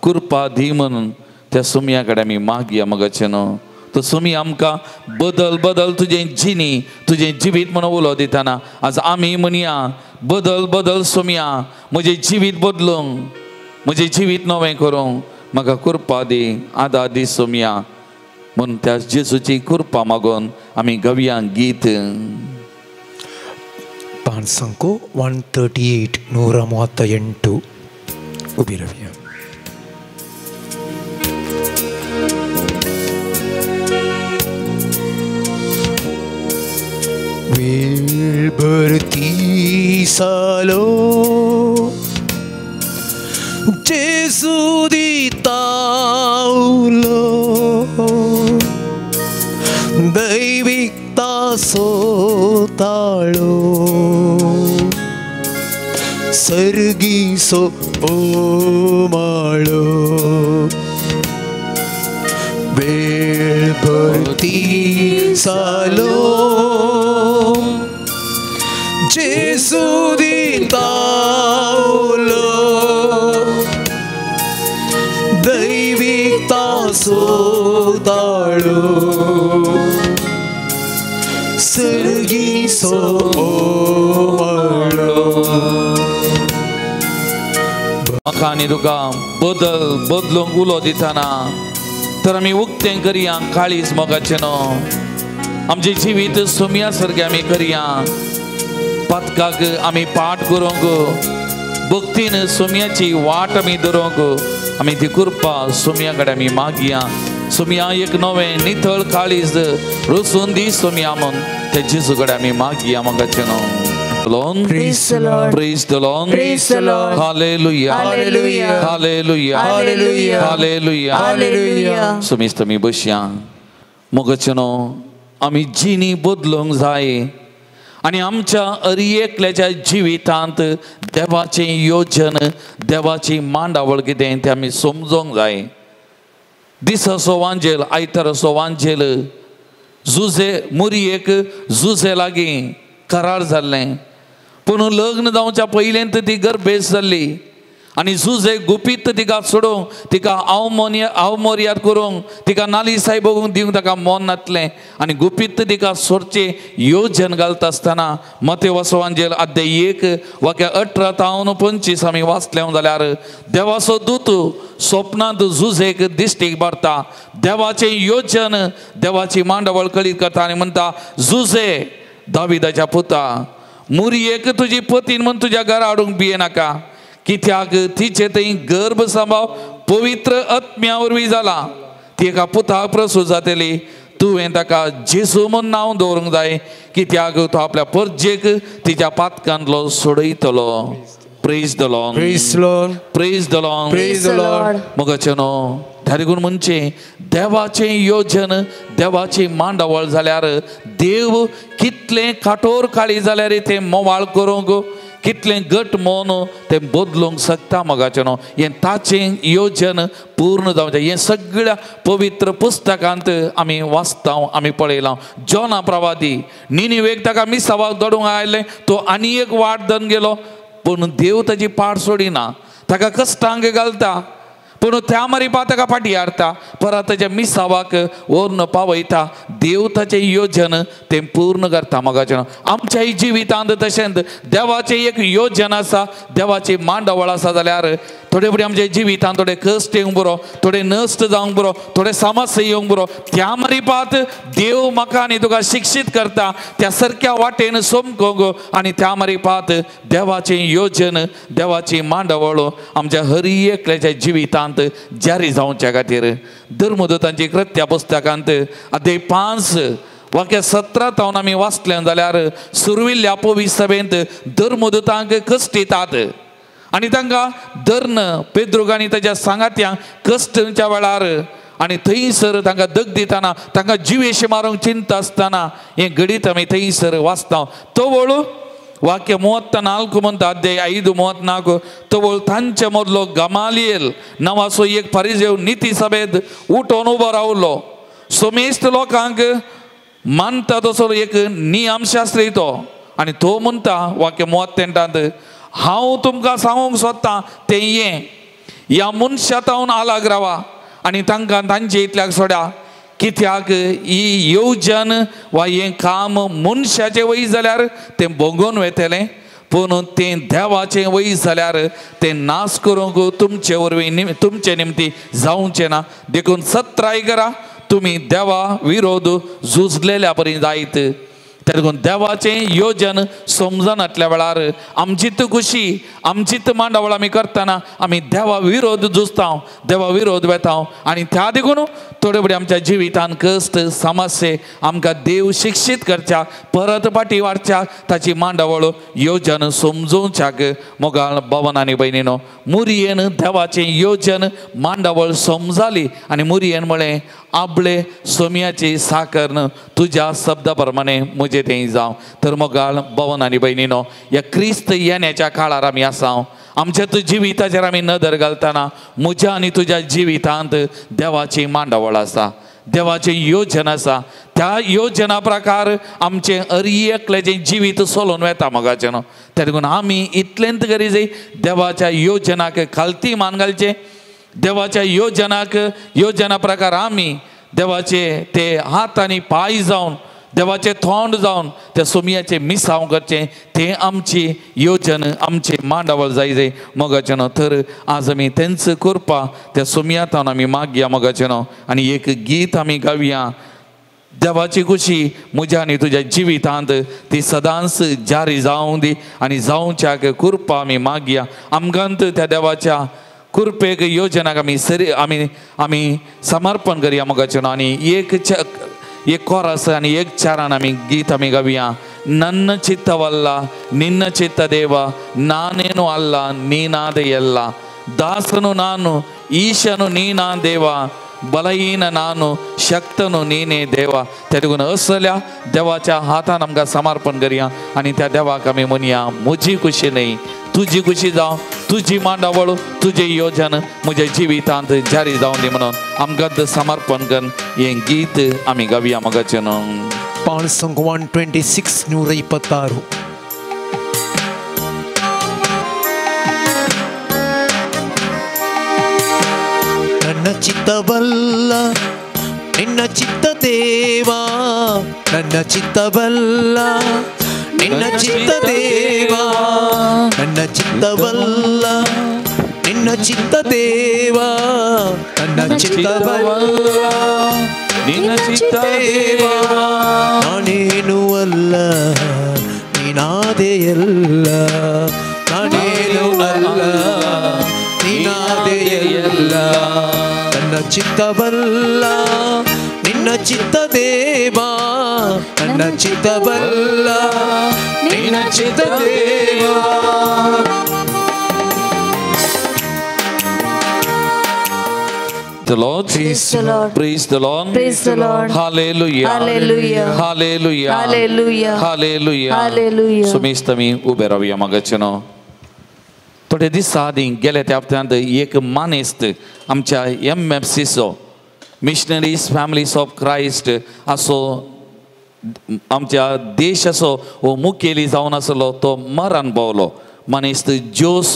कृपा दी म्हणून त्या सोमया कडेन आमी मागया मोगाचें न्हू. तो सोमी आमकां बदल बदल तुजें जिनी तुजें जिवीत म्हणून उलो दितना आज आमी म्हणया बदल बदल सोमया म्हजें जिवीत बदलूंक, म्हजें जिवीत नवें करूंक म्हाका कृपा दी, आदार दी सोमया म्हूण त्या जेजूची कृपा मागून आमी गावया गीत. पांच 138 138 उबी रावया. वेळ भरती सालो जेजू दिता उलो दैवीक तासो ताळो सर्गीसो उमाळो वेळ भरती सालो जेजू दिता उलो दैवीक तासो ताळो सर्गीसो उमाळो. म्हाका आनी तुका बदल बदलूंक उलो दितना तर आमी उक्तें करया काळीज मोगाचें न्हू. आमचें जिवीत सोमया सारकें आमी करया, पातकाक आमी पाठ करूंक, भक्तीन सोमयाची वाट आमी धरूंक आमी ती कृपा सोमया कडेन आमी मागया. सोमया एक नवें नितळ काळीज रचून दी सोमया म्हूण त्या जेजू कडेन आमी मागया मोगाचें न्हू. Praise the Lord. Praise the Lord. Praise the Lord. Hallelujah. Hallelujah. Hallelujah. Hallelujah. Hallelujah. Hallelujah. सुमिस्त मी बसया मोगाचें न्हू. आमी जिणी बदलूंक जाय आनी आमच्या अरी एकल्याच्या जिवितांत देवाचें योजन देवाची मांडावळ कितें तें आमी समजोंक जाय. दिसाचो वांजेल आयताराचो वांजेल जुजे मुरयेक जुजे लागीं करार जाल्लें पूण लग्न जावच्या पयलेंत ती गर्भेस्त जाल्ली आनी जुजे गुपीत तिका सोडूंक तिका आवमोर्याद करूंक तिका नाली सायब दिवंक ताका मन नातलें आनी गुपीत तिका सोडचें योजन घालता आसतना मतेव सुवांजेल अध्याय 1 वाक्य 18 तावन 25 आमी वाचलें जाल्यार देवाचो दूत स्वप्नांत जुजेक दिश्टीक भरता, देवाचें योजन देवाची मांडावळ कळीत करता आनी म्हणटा, जुजे दाविदाच्या पुता, मुरयेक तुजी पतीन म्हूण तुज्या घरा हाडूंक भिये नाका, कित्याक तिचे थंय गर्भ सांबाव पवित्र आत्म्या वरवीं जाला, ती एका पुताक प्रसूत जातली, तुवें ताका जेजू म्हूण नांव दवरूंक जाय, कित्याक तो आपल्या परजेक तिच्या पातकांतलो सोडयतलो. Praise the Lord. Praise the Lord. Praise the Lord. Praise the Lord. मगाचें न्हू त्या म्हणचें देवाचें योजन देवाची मांडावळ जाल्यार देव कितलें काठोर काळी जाल्यार तें मोवाळ करूंक कितलें गट मन तें बदलूंक शकता. मगाचें न्हू हें ताचें योजन पूर्ण जावचें हें सगळ्या पवित्र पुस्तकांत आमी वाचता, आमी पळयलां. जोना प्रवादी निनिवेक ताका मिसावाक दडूंक आयलें, तो आनी एक वाट धरून गेलो, पूण देव ताजी पाड सोडिना, ताका कश्टांक घालता, पूण त्या मारिपा ताका फाटी हाडटा, परत ताच्या मिसावाक व्हरून पावयता. देव ताचें योजन तें पूर्ण करता. मगाचें आमच्याय जिवितांत तशेंच देवाचें एक योजन आसा, देवाची मांडावळ आसा जाल्यार थोडे फुडें आमच्या जिवितांत थोडे कश्ट येवंक बरो, थोडे नश्ट जावंक बरो, थोडे समस्या येवंक बरो, त्या मारिपात देव म्हाका आनी तुका शिक्षीत करता त्या सारक्या वाटेन समकोंक आनी त्या मारिपात देवाचें योजन देवाची मांडावळ आमच्या हर एकल्याच्या जिवितांत जारी जावच्या खातीर. धर्मदूतांची कृत्या पुस्तकांत अध्याय 5 वाक्य 17 तावन आमी वाचलें जाल्यार सुरविल्ल्या पवित्र सभेंत धर्मदूतांक कश्ट दितात आनी तांकां धर्न पेद्रूक आनी ताच्या सांगात्यांक कश्टच्या वेळार आनी थंयसर तांकां दग दितना तांकां जिवेशी मारूंक चिंता आसतना हें घडीत आमी थंयसर वाचता. तवळ वाक्य 34 म्हणटा अध्याय 5 34 तवळ तांचे मदलो गमालियल नांवाचो एक फारिजेव निती सभेंत उठोवन उबो रावलो. समेस्त लोकांक मानता तसो एक नियमशास्त्री तो आनी तो म्हणटा वाक्य 38 हांव तुमकां सांगूंक सोदतां तें हें, ह्या मनशा तावन आलाग रावा आनी तांकां तांचे इतल्याक सोडा, कित्याक ही येवजण वा हें काम मनशाचें वय जाल्यार तें भोंगून वेतलें, पूण तें देवाचें वय जाल्यार तें नाश करूंक तुमचे वरवीं तुमचे निमती जावचें ना. देखून सत्राय करा, तुमी देवा विरोध झुजलेल्या परी जायत. देखून देवाचें योजन समजनातल्या वेळार आमचीत खुशी आमचीत मांडावळ आमी करतना आमी देवा विरोध झुजता, देवा विरोध वेता आनी त्या देखून थोडे फुडें आमच्या जिवितान कश्ट समस्ये आमकां देव शिक्षीत करच्या परत फाटी वाडच्या ताची मांडावळ योजन समजोवच्याक. मोगाळ भवन आनी भयणीनो, मुरयेन देवाचें योजन मांडावळ समजाली आनी मुरयेन म्हळें, आपले सोम्याची साकर तुज्या शब्दा प्रमाणे म्हजें तें जावं. तर मोगाळ भवन आनी भयणीनो, ह्या क्रिस्त येण्याच्या काळार आमी आसा. आमच्या तूं जिविताचेर आमी नदर घालतना म्हज्या आनी तुज्या जिवितांत देवाची मांडावळ आसा, देवाचें योजन आसा. त्या योजना प्रकार आमचें हर एकल्याचें जिवीत चलोवन वेता. मोगाचें न्हू त्या देखून आमी इतलेंत करी जाय देवाच्या योजनाक खालती मान घालचें, देवाच्या योजनाक योजना प्रकार आमी देवाचे ते हात आनी पांय जावन देवाचें थोंड जावन त्या सोमयाचें मिसांव करचें, तें आमची योजन आमची मांडावळ जाय जाय. मोगाचें न्हू तर आज आमी तेंच करपा त्या सोमयातान आमी मागया. मोगाचें न्हू आनी एक गीत आमी गावया, देवाची खुशी म्हज्या आनी तुज्या जिवितांत ती सदांच जारी जावं दी आनी जावच्याक कृपा आमी मागया. आमकां त्या देवाच्या कृपेक योजनाक आमी सरी आमी आमी समर्पण करया. मोगाचें न्हू आनी एक कोरस आनी एक चारान आमी गीत आमी गावया. नन्न चित्तवल्ल निन्न चित्त देव नानेनु अल्ल ನೀನಾದ ಎಲ್ಲ, ದಾಸನು ನಾನು ಈಶನು ನೀನಾ ದೇವ, बलहीन नानू शक्तनु नीने देवा. त्या देखून असल्या देवाच्या हातान आमकां समर्पण करया आनी त्या देवाक आमी म्हणया, म्हजी खुशी न्हय तुजी खुशी जावं, तुजी मांडावळ तुजें योजन म्हज्या जिवितांत जारी जावं दी म्हणून आमकां समर्पण करून हें गीत आमी गावया. मोगाचें न्हू 126 126. ಚಿತ್ತವಲ್ಲ ನಿನ್ನ ಚಿತ್ತ ದೇವಾ, ನನ್ನ ಚಿತ್ತವಲ್ಲ ನಿನ್ನ ಚಿತ್ತ ದೇವಾ, ನನ್ನ ಚಿತ್ತವಲ್ಲ ನಿನ್ನ ಚಿತ್ತ ದೇವಾ, ನನ್ನ ಚಿತ್ತವಲ್ಲ ನಿನ್ನ ಚಿತ್ತ ದೇವಾ. ನಾನೇನು ಅಲ್ಲ ನೀನಾದೆಯಲ್ಲ, ನಾನೇನು ಅಲ್ಲ ನೀನಾದೆಯಲ್ಲ, ನನ್ನ ಚಿತ್ತವಲ್ಲ ನಿನ್ನ ಚಿತ್ತ ದೇವಾ, ನನ್ನ ಚಿತ್ತವಲ್ಲ ನಿನ್ನ ಚಿತ್ತ ದೇವಾ. The Lord. Praise the Lord. Praise the Lord. Praise the Lord. Hallelujah. Hallelujah. Hallelujah. Hallelujah. Hallelujah. Hallelujah. सुमेस्तमी उबे रावया मागाचेनो. थोडे दिसा आदीं गेले त्या हप्त्यांत एक मानेस्त आमच्या एमएफसीचो मिशनरीज फॅमिलीज ऑफ क्रायस्ट असो आमच्या देशाचो हो मुखेली जावन आसलो तो मरण पावलो. मानेस्त जोस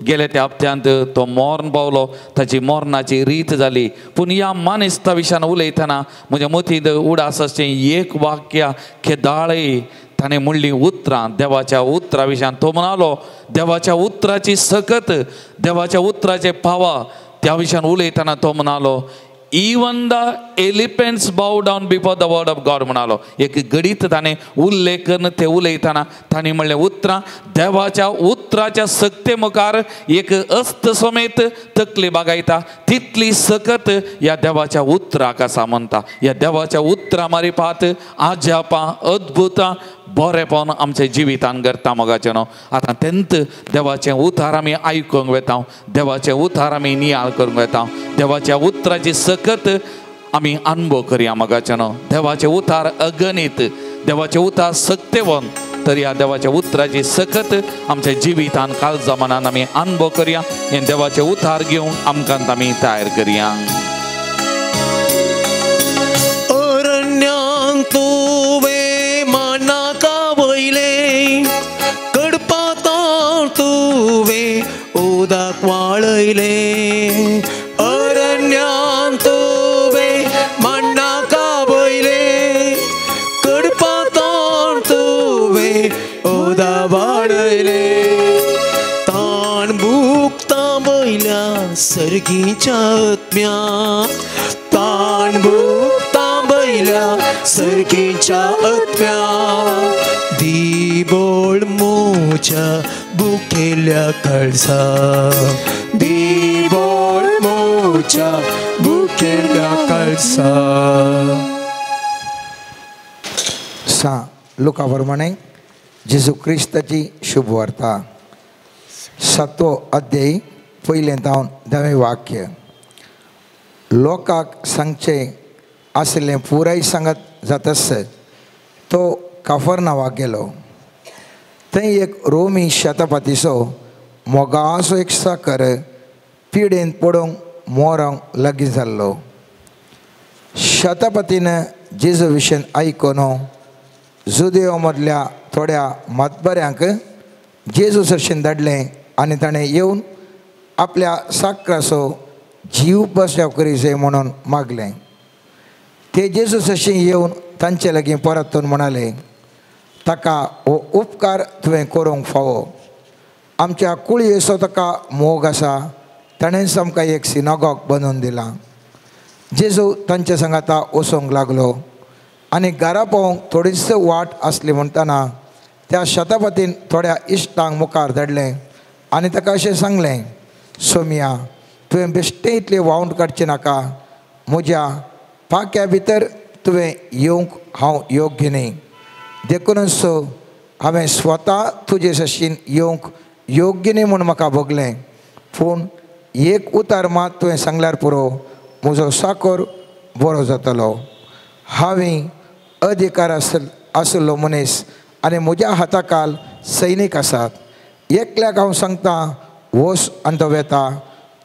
गेले त्या हप्त्यांत तो मरण पावलो, ताची मरणाची रीत जाली. पूण ह्या मानेस्ता विशयान उलयतना म्हज्या मतींत उडास आसचें एक वाक्य केदाळे ताणें म्हणलीं उतरां देवाच्या उतरा विशयान. तो म्हणालो देवाच्या उतराची सकत, देवाच्या उतराचे पावा त्या विशयान उलयतना तो म्हणालो even the elephants bow down before the word of God म्हणालो. एक गडीत ताणें उल्लेख करून ते उलयतना ताणें म्हणलें उतरां देवाच्या उतराच्या सक्ते मुखार एक अस्त समेत तकली बागायता तितली सकत ह्या देवाच्या उतराक आसा म्हणटा. ह्या देवाच्या उतरां मारिपात आजापां अद्भुतां बरेपण आमच्या जिवितान करता मोगाचें न्हू. आतां तेंत देवाचें उतार आमी आयकूंक वेता, देवाचें उतार आमी नियाळ करूंक वेता, देवाच्या उतराची सकत आमी अनुभव करया मोगाचें न्हू. देवाचें उतार अगणीत, देवाचें उतार सक्तेवन, तर ह्या देवाच्या उतराची सकत आमच्या जिवितान काळजा मनान आमी अनुभव करया. हें देवाचें उतार घेवन आमकां आमी तयार करया. उदक वाळयले अरण्यान तुवें मण्णाका वयले, कडपातान तुवें उदक वाळयले. ताण भुकता वयल्या सर्गीच्या आत्म्या, ताण भुकता वयल्या सर्गीच्या आत्म्या, दिबोळ मोच्या बुकेल्या कळसा, दिबोळ मोच्या बुकेल्या कळसा. सा लुका प्रमाणे जेजू क्रिस्ताची शुभवार्ता, 7वो अध्याय पयलें जावन 10वें वाक्य. लोकांक सांगचें आशिल्लें पुराय सांगत जातास तो काफरनावाक गेलो. थंय एक रोमी शतपतीचो मोगासो एक साकर पिडेन पडूंक मोरोंक लागीं जाल्लो. शतपतीन जेजू विशयन आयकून जुदेव मदल्या थोड्या मतबऱ्यांक जेजू सरशीन धाडलें आनी ताणें येवन आपल्या साकराचो जीव बचाव करी जाय म्हणून मागलें. ते जेजू सरशीन येवन तांचे लागीं परतून म्हणाले, ताका हो उपकार तुवें करूंक फावो. आमच्या कुळयेचो ताका मोग आसा, ताणेंच आमकां एक सिनागॉग बांदून दिला. जेजू तांच्या सांगाता वचूंक लागलो आनी घरा पावोवंक थोडीच वाट आसली म्हणटना त्या शतपतीन थोड्या इश्टांक मुखार धाडलें आनी ताका अशें सांगलें, सोमिया तुवें बेश्टें इतलें वावंट काडचें नाका, म्हज्या पाक्या भितर तुवें येवंक हांव योग्य न्ही, देखूनच हांवें स्वता तुजे सशीन येवंक योग्य न्ही म्हूण म्हाका भोगलें. पूण एक उतार मात तुवें सांगल्यार पुरो, म्हजो साकर बरो जातलो. हांवें अधिकार आशिल्लो मनीस आनी म्हज्या हाताखाल सैनीक आसात. एकल्याक हांव सांगता वस आनी तो वेता,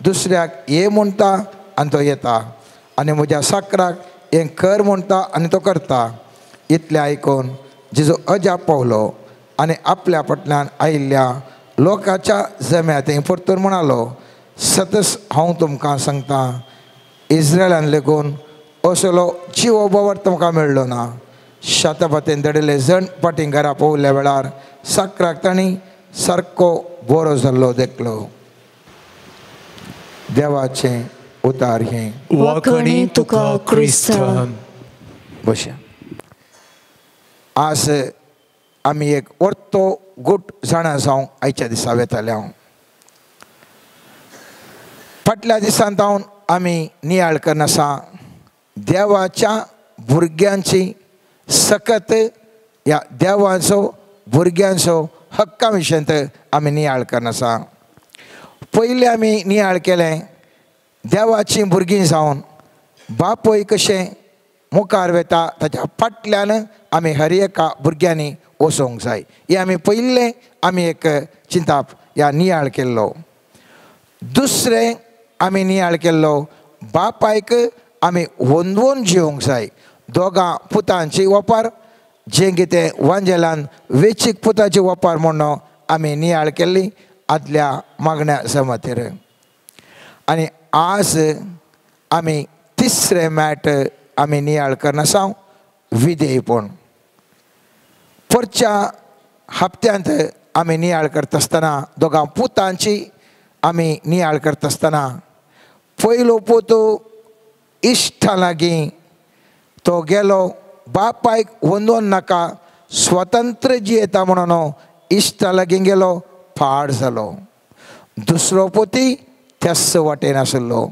दुसऱ्याक ये म्हणटा आनी तो येता, आनी म्हज्या साकराक हें कर म्हणटा आनी तो करता. इतलें आयकून जेजू अजाप पावलो आनी आपल्या फाटल्यान आयिल्ल्या लोकांच्या जम्या थंय परतून म्हणालो, सतस हांव तुमकां सांगता, इस्रायलान लेगून असलो जिवो बोवार्थ म्हाका मेळ्ळो ना. शातापातेन धाडिल्ले जण फाटीं घरा पावल्या वेळार साकराक तांणी सारको बरो जाल्लो देखलो. देवाचें उतार हें. वाखणी तुका क्रिस्ता. बशा आज आमी एक वर्तो गुट जाणा जावंक आयच्या दिसा वेताले. हांव फाटल्या दिसान जावन आमी नियाळ करनासा देवाच्या भुरग्यांची सकत ह्या देवाचो भुरग्यांचो हक्का विशयांत आमी नियाळ करनासा. पयलीं आमी नियाळ केलें देवाचीं भुरगीं जावन बापूय कशें मुखार वेता ताच्या फाटल्यान आमी हर एका भुरग्यांनी वचोंक जाय. हें आमी पयलें आमी एक चिंताप ह्या नियाळ केल्लो. दुसरें आमी नियाळ केल्लो बापायक आमी वंदवून जिवंक जाय. दोगां पुतांची वपार जें कितें वांजेलान वेचीक पुताची वपार म्हणून आमी नियाळ केल्ली आदल्या मागण्या जमातीर. आनी आज आमी तिसरें मॅट आमी नियाळ करनासा विधेयपण. परच्या हप्त्यांत आमी नियाळ करता आसतना दोगां पुतांची आमी नियाळ करता आसतना पयलो पूत इश्टा लागीं तो गेलो बापायक वंदोन नाका स्वतंत्र जियेता म्हणून इश्टा लागीं गेलो पाड जालो. दुसरो पोती त्याच वाटेन आशिल्लो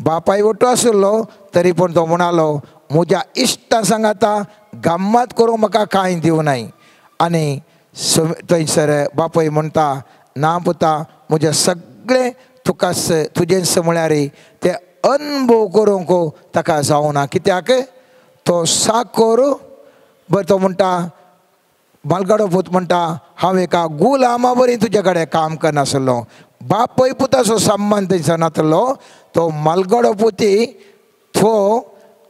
बापाय वटो आशिल्लो तरी पूण तो म्हणालो म्हज्या इश्टा सांगाता गम्मत करूंक म्हाका कांय दिवनाय. आनी थंयसर बापूय म्हणटा ना पुता म्हजें सगळें तुकाच तुजेंच म्हळ्यार ते अनुभव करूंक ताका जावना. कित्याक तो साकोर बरें तो म्हणटा मालगाडो पूत म्हणटा हांव एका गुलामा बरी तुजे कडेन काम करनासलो. बापूय पुताचो संबंद थंयसर नासलो. तो मालगाडो पुती तो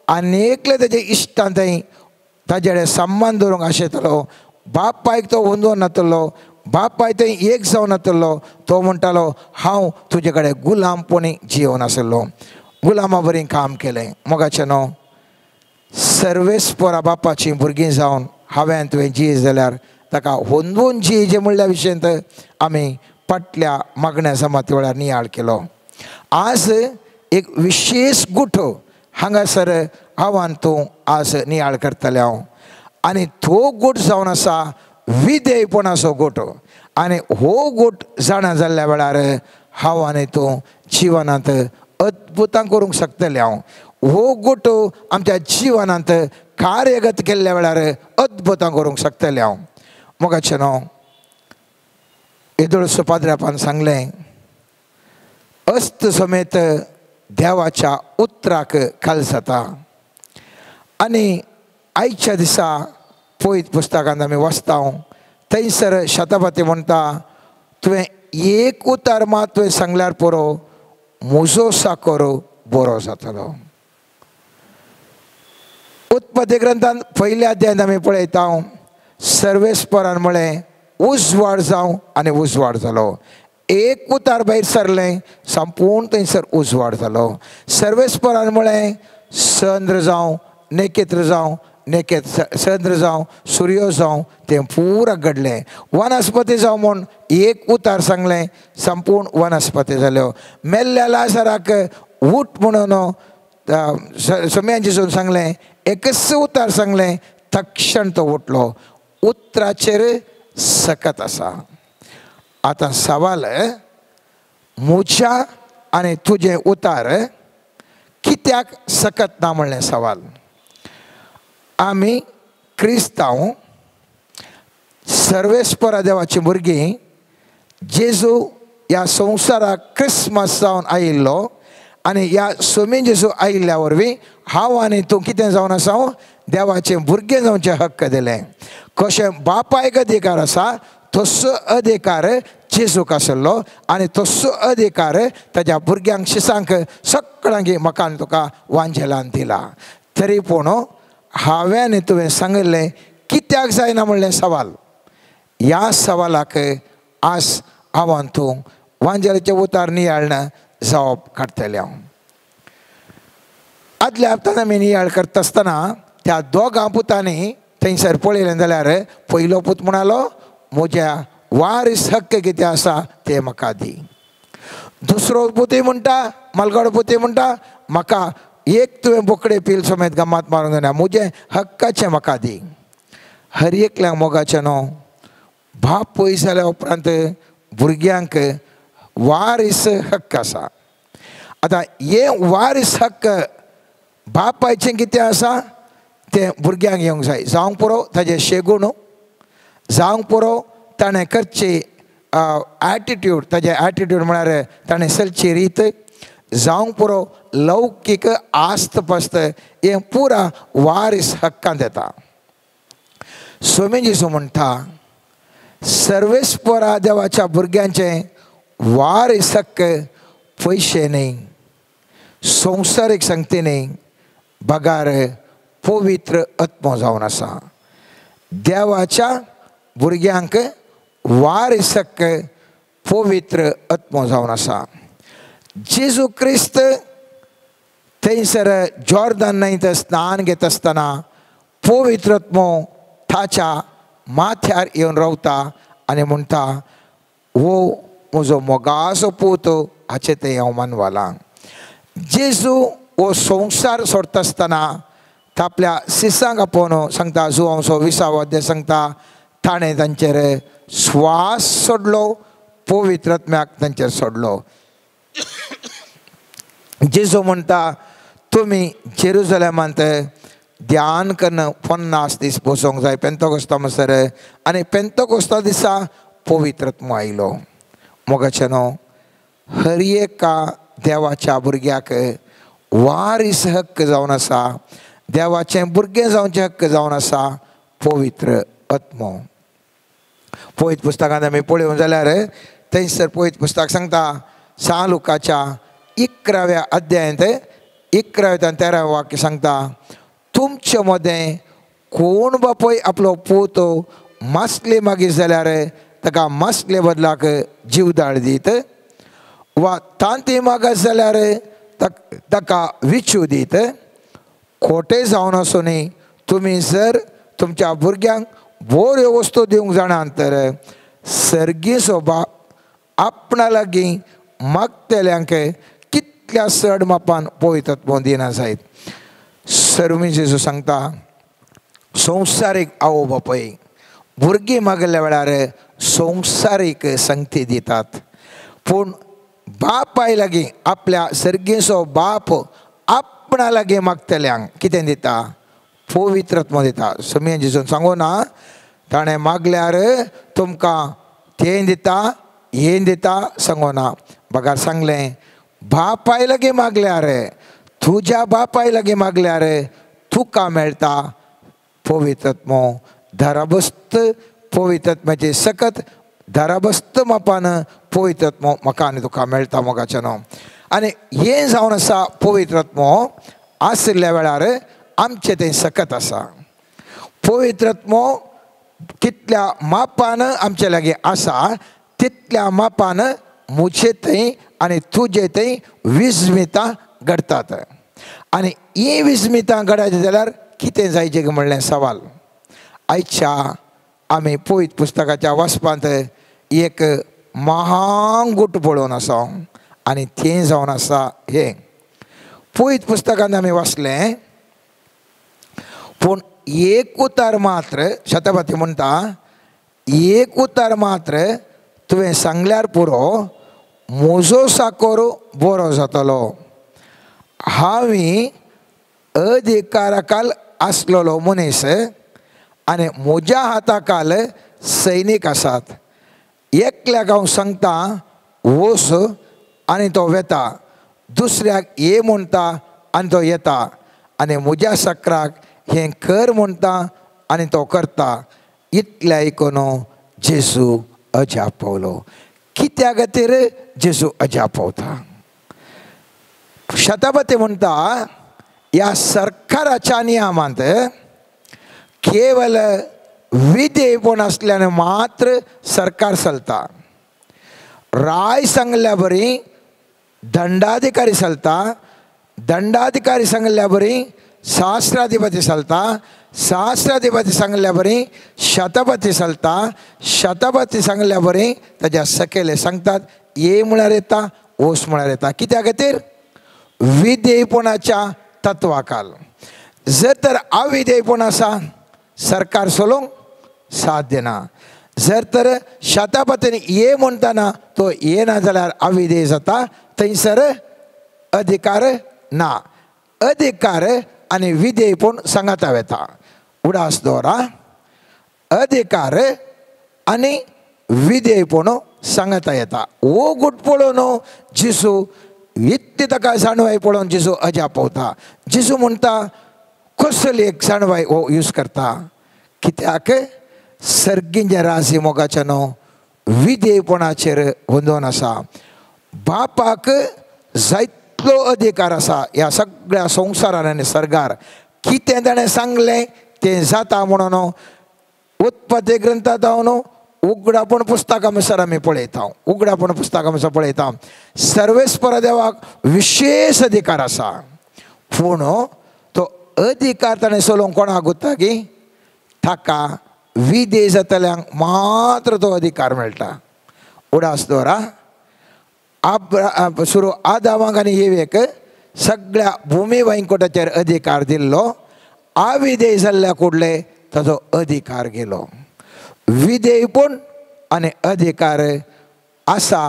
आनी एकले तेजे इश्टान थंय ताजे कडेन संबंद दवरूंक आशेतालो. बापायक तो वंदोवन नासलो बापाय थंय एक जावन नासलो. तो म्हणटालो हांव तुजे कडेन गुलामपणी जियोवन आसलो गुलामा बरी काम केलें. मोगाचें न्हू सर्वेस्परा बापाचीं भुरगीं जावन हांवें तुवें जिये जाल्यार ताका वंदून जियेचें म्हणल्या विशयांत आमी फाटल्या मागण्या जमाती वेळार नियाळ केलो. आज एक विशेश गुट हांगासर हांव तूं आज नियाळ करतलें हांव. आनी तो गूट जावन आसा विधेयपणाचो गूट. आनी हो गूट जाणा जाल्ल्या वेळार हांव आनी तूं जिवनांत अद्भुतां करूंक शकतलें हांव. हो गूट आमच्या जिवनांत कार्यगत केल्ल्या वेळार अद्भुतां करूंक शकतलें हांव. मोगाचें न्हू येदोळसो पाद्र्यापान सांगलें अस्त समेत देवाच्या उतराक खाल जाता. आनी आयच्या दिसा पयत पुस्तकांत आमी वाचता थंयसर शतापती म्हणटा तुवें एक उतार मात तुवें सांगल्यार पुरो म्हजो साकोर बरो जातलो. उत्पत्ती ग्रंथान पयल्या अध्यायांत आमी पळयता सर्वेस्परान म्हळें उजवाड जावं आनी उजवाड जालो. एक उतार भायर सरलें संपूर्ण थंयसर उजवाड जालो. सर्वेस्परान म्हळें चंद्र जावं नेकेत्र जावं नेकेत चंद्र जावं सूर्य जावं तें पुरा घडलें. वनस्पती जावं म्हूण एक उतार सांगलें संपूर्ण वनस्पती जाल्यो. मेल्ल्या लाजाराक उठ म्हणून सम्यान जेजून सांगलें एकच उतार सांगलें तक्षण तो उठलो. उतराचेर सकत आसा. आतां सवाल म्हज्या आनी तुजें उतार कित्याक सकत ना म्हणलें सवाल. आमी क्रिस्तांव सर्वेस्परा देवाची भुरगीं जेजू ह्या संवसाराक क्रिस्मस जावन आयिल्लो आनी ह्या सोमी जेजू आयिल्ल्या वरवीं हांव आनी तूं कितें जावन आसा देवाचें भुरगें जावचें हक्क दिलें. कशें बापायक अधिकार आसा तसो अधिकार जेजूक आसलो आनी तसो अधिकार ताज्या भुरग्यांक शिसांक सगळ्यांक म्हाका आनी तुका वांजेलान दिला. तरी पूण हांवें आनी तुवें सांगिल्लें कित्याक जायना म्हणलें सवाल. ह्या सवालाक आज हांव आनी तूं वांजेलाचें उतार नियाळना जावप काडटलें हांव. आदल्या हप्तान आमी नियाळ करता आसतना त्या दोगां पुतांनी थंयसर पळयलें जाल्यार पयलो पूत म्हणालो म्हज्या वारीस हक्क कितें आसा तें म्हाका दी. दुसरो पुतूय म्हणटा, मालगडो पुतूय म्हणटा म्हाका एक तुवें बोकडे पील समेत गमात मारूंक जायना, म्हजें हक्काचें म्हाका दी. हर एकल्याक मोगाचें न्हू बाप पयस जाल्या उपरांत भुरग्यांक वारीस हक्क आसा. आतां हे वारीस हक्क बापायचें कितें आसा तें भुरग्यांक येवंक जाय. जावंक पुरो ताजें शेगूण, जावंक पुरो ताणें करची एटिट्यूड, ताजें एटिट्यूड म्हळ्यार ताणें चलची रीत, जावंक पुरो लौकीक आस्त पास्त, हें पुरा वारीस हक्कांत येता. स्वामी जेजू म्हणटा सर्वेस्परा देवाच्या भुरग्यांचें वारीस हक्क पयशे न्ही, संवसारीक संगती न्ही, बगार पवित्र आत्मो जावन आसा. देवाच्या भुरग्यांक वारीस हक्क पवित्र आत्मो जावन आसा. जेजू क्रिस्त थंयसर जॉर्दन न्हंयत स्नान घेता आसतना पवित्र आत्मो ताच्या माथ्यार येवन रावता आनी म्हणटा हो म्हजो मोगाचो पूत, हाचें तें हांव मानवलां. जेजू हो संवसार सोडटा आसतना आपल्या शिसांक आपोवन सांगता, जुवांसो विसावो अध्याय सांगता ताणें तांचेर श्वास सोडलो, पवित्र आत्म्याक तांचेर सोडलो. जेजू म्हणटा तुमी जेरुजलेमांत ध्यान करून 50 दीस बसोंक जाय पेंतकोस्ता म्हणसर, आनी पेंतकोस्ता दिसा पवित्र आत्मो आयलो. मोगाचें न्हू हर एका देवाच्या भुरग्याक वारीस हक्क जावन आसा, देवाचें भुरगें जावचें हक्क जावन आसा पवित्र आत्मो. पवित्र पुस्तकांत आमी पळोवंक जाल्यार थंयसर पवित्र पुस्तक सांगता सा लुकाच्या 11व्या अध्यायांत 11व्या 13व्या वाक्य सांगता तुमचे मदें कोण बापूय आपलो पूत मासले मागीर जाल्यार ताका मासले बदलाक जीवदाळ दीत, वा तांती मागत जाल्यार ताका विचू दीत. खोटें जावन आसूनय तुमी जर तुमच्या भुरग्यांक बऱ्यो वस्तू दिवंक जाणात तर सर्गीचो बाप आपणा लागीं मागतल्यांक कितल्या चड मापान पवित्र आत्मो दिना जायत. सर्वी जेजू सांगता संवसारीक आवय बापूय भुरगीं मागल्या वेळार संवसारीक संगती दितात, पूण बापाय लागीं आपल्या सर्गीचो बाप आपणा लागीं मागतल्यांक कितें दिता? पवित्र आत्मो दिता. स्वामी जेजून सांगू ना ताणें मागल्यार तुमकां तें दिता हें दिता सांगू ना, बगार सांगलें बापाय लागीं मागल्यार, तुज्या बापाय लागीं मागल्यार तुका मेळटा पवित्र आत्मो. धराबस्त पवित्र आत्म्याची सकत धराबस्त मापान पवित्र आत्मो म्हाका आनी तुका मेळटा मोगाचें न्हू. आनी हें जावन आसा पवित्र आत्मो आशिल्ल्या वेळार आमचें तें सकत आसा. पवित्र आत्मो कितल्या मापान आमचे लागीं आसा तितल्या मापान म्हजे थंय आनी तुजे थंय विस्मितां घडटात. आनी ही विस्मितां घडत जाल्यार कितें जायचें म्हणलें सवाल. आयच्या आमी पवित्र पुस्तकाच्या वाचपांत एक महान गूट पळोवन आसा आनी तें जावन आसा हें पवित्र पुस्तकांत आमी वाचलें. पूण एक उतार मात्र शतपथी म्हणटा एक उतार मात्र तुवें सांगल्यार पुरो म्हजो साकोर बरो जातलो. हांवें अधिकाराकाल आसलेलो मनीस आनी म्हज्या हाताकाल सैनीक आसात. एकल्याक हांव सांगता वस आनी तो वेता, दुसऱ्याक ये म्हणटा आनी तो येता, आनी म्हज्या सक्राक हें कर म्हणटा आनी तो करता. इतलें आयकून जेजू अजाप पावलो. कित्या खातीर जेजू अजाप पावता? शतपथी म्हणटा ह्या सरकाराच्या नियमांत केवल विधेयपण आसल्यान मात्र सरकार चलता. राय सांगल्या बरी दंडाधिकारी चलता, दंडाधिकारी सांगल्या बरी सहस्राधिपती चलता, सहस्राधिपती सांगल्या बरी शतपती चलता, शतपती सांगल्या बरी ताज्या सकयले सांगतात ये म्हळ्यार येता ओस म्हळ्यार येता. कित्या खातीर? विधेयपणाच्या तत्वाकाल. जर तर अविधेयपण आसा सरकार चलोवंक साथ दिना. जर तर शतपतीन ये म्हणटना तो येना जाल्यार अविधेय जाता, थंयसर अधिकार ना. अधिकार आनी विधेयपण सांगाता वेता. उडास दवरा, अधिकार आनी विधेयपण सांगाता येता. हो गुट पळोवन जेजू इतली ताका जाणवाय पळोवन जेजू अजाप पावता. जेजू म्हणटा कसली एक जाणवाय हो यूज करता. कित्याक? सर्गींच्या राजी मोगाच्या न्हू विधेयपणाचेर होंदोवन आसा. बापाक जायतलो अधिकार आसा ह्या सगळ्या संवसारान आनी सर्गार. कितें ताणें सांगलें तें जाता म्हणून उत्पत्ती ग्रंथांत जावन उगडापण पुस्तकां म्हणसर आमी पळयता. उगडापण पुस्तकां म्हणसर पळयता सर्वेस्पर देवाक विशेष अधिकार आसा. पूण तो अधिकार ताणें चलोवंक कोणाक गुत्ता की ताका विधेय जातल्यांक मात्र तो अधिकार मेळटा. उडास दवरा, सुरू आदामाक आनी येवेक सगळ्या भुमी वैंकुटाचेर अधिकार दिल्लो. अविधेय जाल्ल्या कुडले ताजो अधिकार गेलो. विधेयपण आनी अधिकार आसा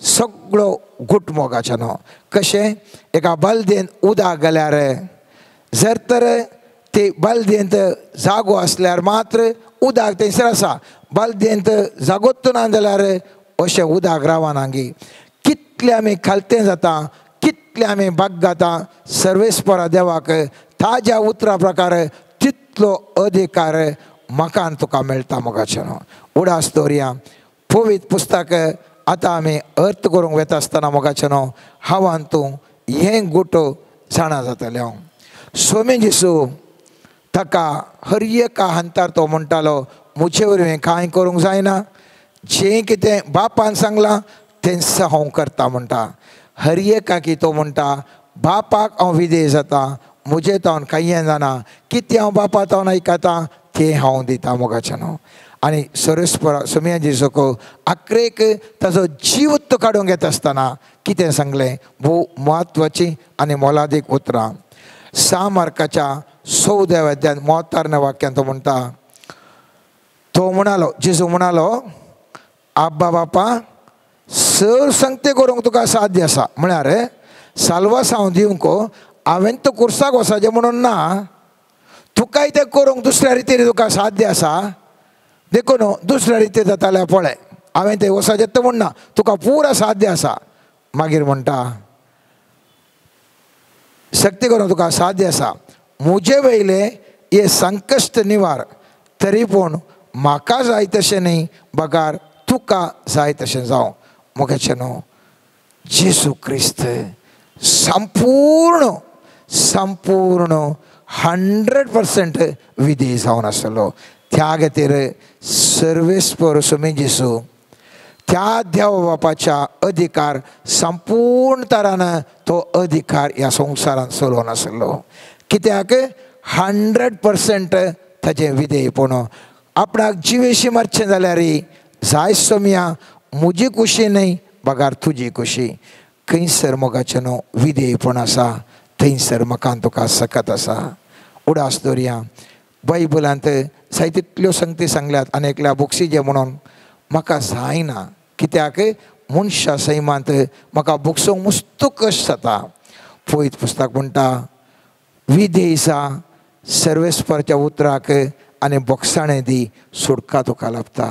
सगळो गुटमोगाचो न्हू. कशें एका बालदेन उदक गेल्यार जर तर ते बालदेंत जागो आसल्यार मात्र उदक थंयसर आसा, बालदेंत जागोच ना जाल्यार अशें उदक रावना गी. कितलें आमी खालतें जाता, कितलें आमी बागगाता, सर्वेस्परा देवाक ताज्या उतरा प्रकार तितलो अधिकार म्हाका आनी तुका मेळटा मोगाचें न्हू. उडास दवरया. पवित्र पुस्तक आतां आमी अर्थ करूंक वेता आसतना मोगाचें न्हू हांव आनी तूं हें गुट जाणा जातलें. हांव स्वामी जेजू ताका हर एका हंतार तो म्हणटालो म्हजे वरवीं कांय करूंक जायना, जें कितें बापान सांगलां तेंच हांव करता म्हणटा. हर एकाकी तो म्हणटा बापाक हांव विधेय जाता, म्हजे तावन कांय जाणा, कितें हांव बापा तावन आयकता तें हांव दिता मोगाचें न्हू. आनी सर्वेस्पर सोमया जेजूक आखरेक ताजो जीव तो काडूंक येता आसतना कितें सांगलें, भोव म्हत्वाचीं आनी मोलादीक उतरां. 6 मार्काच्या 14व्या अध्यायांत 73 वाक्यान तो म्हणटा, तो म्हणालो, जेजू म्हणालो, आब्बा बापा सर संगते करूंक तुका साध्य आसा. म्हळ्यार साल्वासांव दिवंक हांवें तो कुर्साक वचपाचें म्हणून ना, तुकाय तें करूंक दुसऱ्या रितीन तुका साध्य आसा, देखून दुसऱ्या रितीन जाताल्यार पळय हांवें तें वचपाचें तें म्हण ना, तुका पुरा साध्य आसा. मागीर म्हणटा शक्ती करूंक तुका साध्य आसा, म्हजे वयलें हें संकश्ट निवार, तरी पूण म्हाका जाय तशें न्ही बगार तुका जाय तशें जावं. मोगाचें न्हू जेजू क्रिस्त संपूर्ण संपूर्ण 100% विधेय जावन आसलो. त्या खातीर सर्वेस्पर स्वामी जेजू त्या देव बापाच्या अधिकार संपूर्ण तरान तो अधिकार ह्या संवसारांत चलोवन आसलो. कित्याक? 100% ताजें विधेयपण. आपणाक जिवेशी मारचें जाल्यार जाय सोमया म्हजी कुशी न्हय बगार तुजी कुशी. खंयसर मोगाचें न्हू विधेयपण आसा थंयसर म्हाका तुका सकत आसा. उडास दवरया. बायबलांत जायतितल्यो संगती सांगल्यात आनी एकल्या बोक्षीचें म्हणून म्हाका जायना. कित्याक? मनशा सैमांत म्हाका बोगसूंक मुस्तू कश्ट जाता. पयत पुस्तक म्हणटा विधेयसा सर्वेस्परच्या उतराक आनी बोगसाणें दी सुटका तुका लाभता.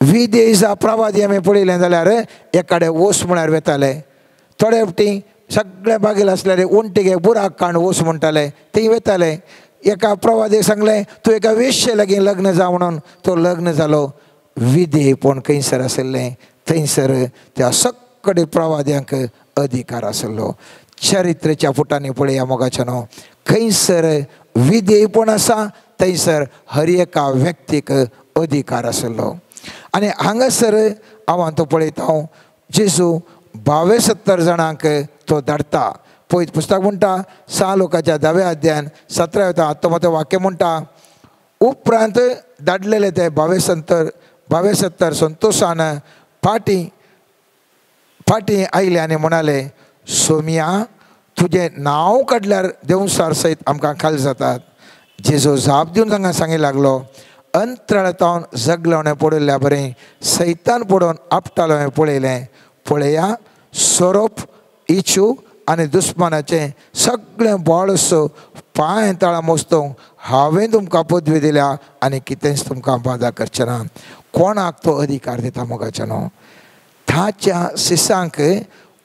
विधेयसा प्रवादी आमी पळयलें जाल्यार एकाडे ओस म्हळ्यार वेताले, थोडे फावटी सगळे बागेल आसल्यार उंटीक बुराक काण वस म्हणटाले, थंय वेताले. एका प्रवादीक सांगलें तूं एका वेश्ये लागीं लग्न जा म्हणून, तो लग्न जालो. विधेयपण खंयसर आशिल्लें थंयसर त्या सगळे प्रवाद्यांक अधिकार आशिल्लो. चरित्रेच्या फुटांनी पळया मोगाचें न्हू, खंयसर विधेयपण आसा थंयसर हर एका व्यक्तीक अधिकार आशिल्लो. आनी हांगासर हांव तो पळयता हांव जेजू 72 जाणांक तो धाडटा. पयत पुस्तक म्हणटा 6 लोकांच्या 10व्या अध्यायान 17व्या 19 वाक्य म्हणटा उपरांत धाडलेले ते 22 संतोषान फाटीं फाटीं आयले आनी म्हणाले सोमिया तुजें नांव काडल्यार देंवसार सयत आमकां खाल जातात. जेजू जाप दिवन तांकां सांगी लागलो अंतराळांत जगलोणें पडिल्ल्या बरें सैतान पडोवन आपटालो हांवें पळयलें. पळया सोरोप इचू आनी दुस्मानाचें सगळें बळस पांय तळा मोस्तूंक हांवें तुमकां पदवी दिल्या आनी कितेंच तुमकां बादा करचें ना. कोणाक तो अधिकार दिता मोगाचें न्हू ताच्या शिसांक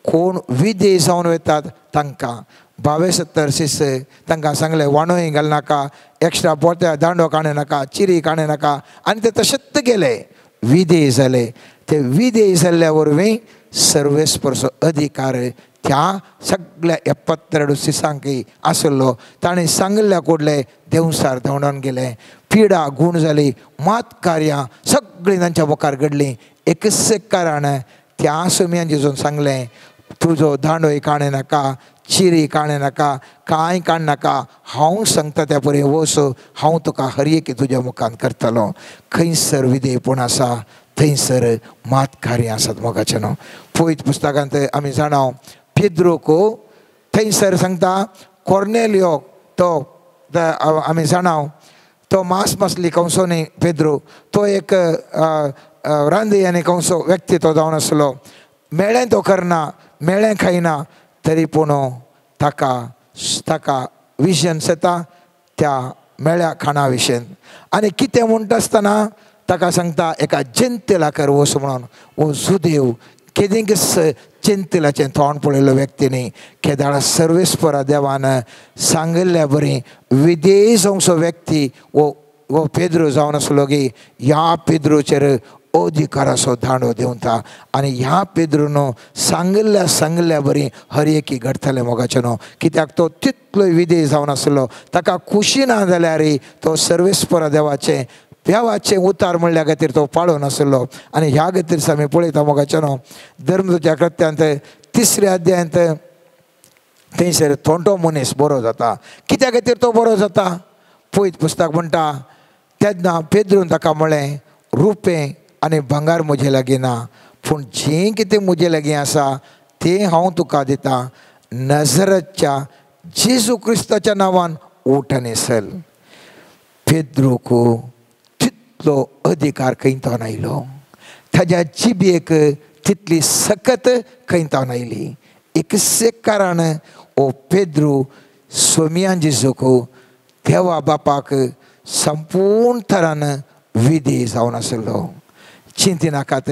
कोण विधेय जावन वतात तांकां 22 शिस तांकां सांगलें वाणोय घालनाका एक्स्ट्रा बोत्या दांडो काणय नाका चिरी काणय नाका आनी ते तशेंच गेले विधेय जाले. ते विधेय जाल्ल्या वरवीं सर्वेस्परचो अधिकार त्या सगळ्या 72 शिसांकय आसलो. ताणें सांगिल्ल्या कोडले देंवसार धांवडावन गेले. पिडा गूण जाली मात कार्यां सगळीं तांच्या मुखार घडलीं. एकच कारण त्या सोम्यान जेजून सांगलें तुजो दांडोय काणय नाका चिरी काणय नाका कांय काडनाका हांव सांगता त्या परी वस हांव तुका हर एक तुज्या मुखान करतलो. खंयसर विधेयपण आसा थंयसर मात कार्यां आसात मोगाचें न्हू. पयत पुस्तकांत आमी जाणा पेद्रोक थंयसर सांगता कॉर्नेलियो तो आमी जाणा तो मांस मासली कंसो न्ही पेद्रो तो एक रांदी आनी कंसो व्यक्ती तो जावन आसलो. मेळें तो करना मेळें खायना तरी पूण ताका ताका विजन येता त्या मेळ्या खाणा विशयन आनी कितें म्हणटा आसतना ताका सांगता एका जनतेलाकर वच म्हणून. वो जुदेव केदेंक चिंतलाचें तोंड पळयल्लो व्यक्ती न्ही केदाळा सर्वेस्परा देवान सांगिल्ल्या बरी विदेश जावचो व्यक्ती वो वो पेद्रो जावन आसलो की ह्या पेद्रोचेर अधिकाराचो दांडो दिवता आनी ह्या पेद्रोन सांगिल्ल्या सांगिल्ल्या बरी हर एकी घडटलें मोगाचें न्हू. कित्याक तो तितलो विदेश जावन आसलो ताका खुशी ना जाल्यार तो सर्वेस्परा देवाचें देवाचें उतार म्हणल्या खातीर तो पाळून आसलो. आनी ह्या खातीर आमी पळयता मोगाचें न्हू धर्मदूतच्या कृत्यांत 3ऱ्या अध्यायांत थंयसर थोंटो मनीस बरो जाता. कित्या खातीर तो बरो जाता पयत पुस्तक म्हणटा तेन्ना पेद्रून ताका म्हळें रुपें आनी भांगार म्हजे लागीं ना पूण जें कितें म्हजे लागीं आसा तें हांव तुका दितां. नजरच्या जेजू क्रिस्ताच्या नांवान उठ आनी चल. पेद्रोक तितलो अधिकार खंय तावन आयलो ताज्या जिबेक तितली सकत खंय तावन आयली. एकच कारण ओ पेद्रो सोमियान जेजूक देवा बापाक संपूर्ण थरान विधी जावन आसलो. चिंतिनाकात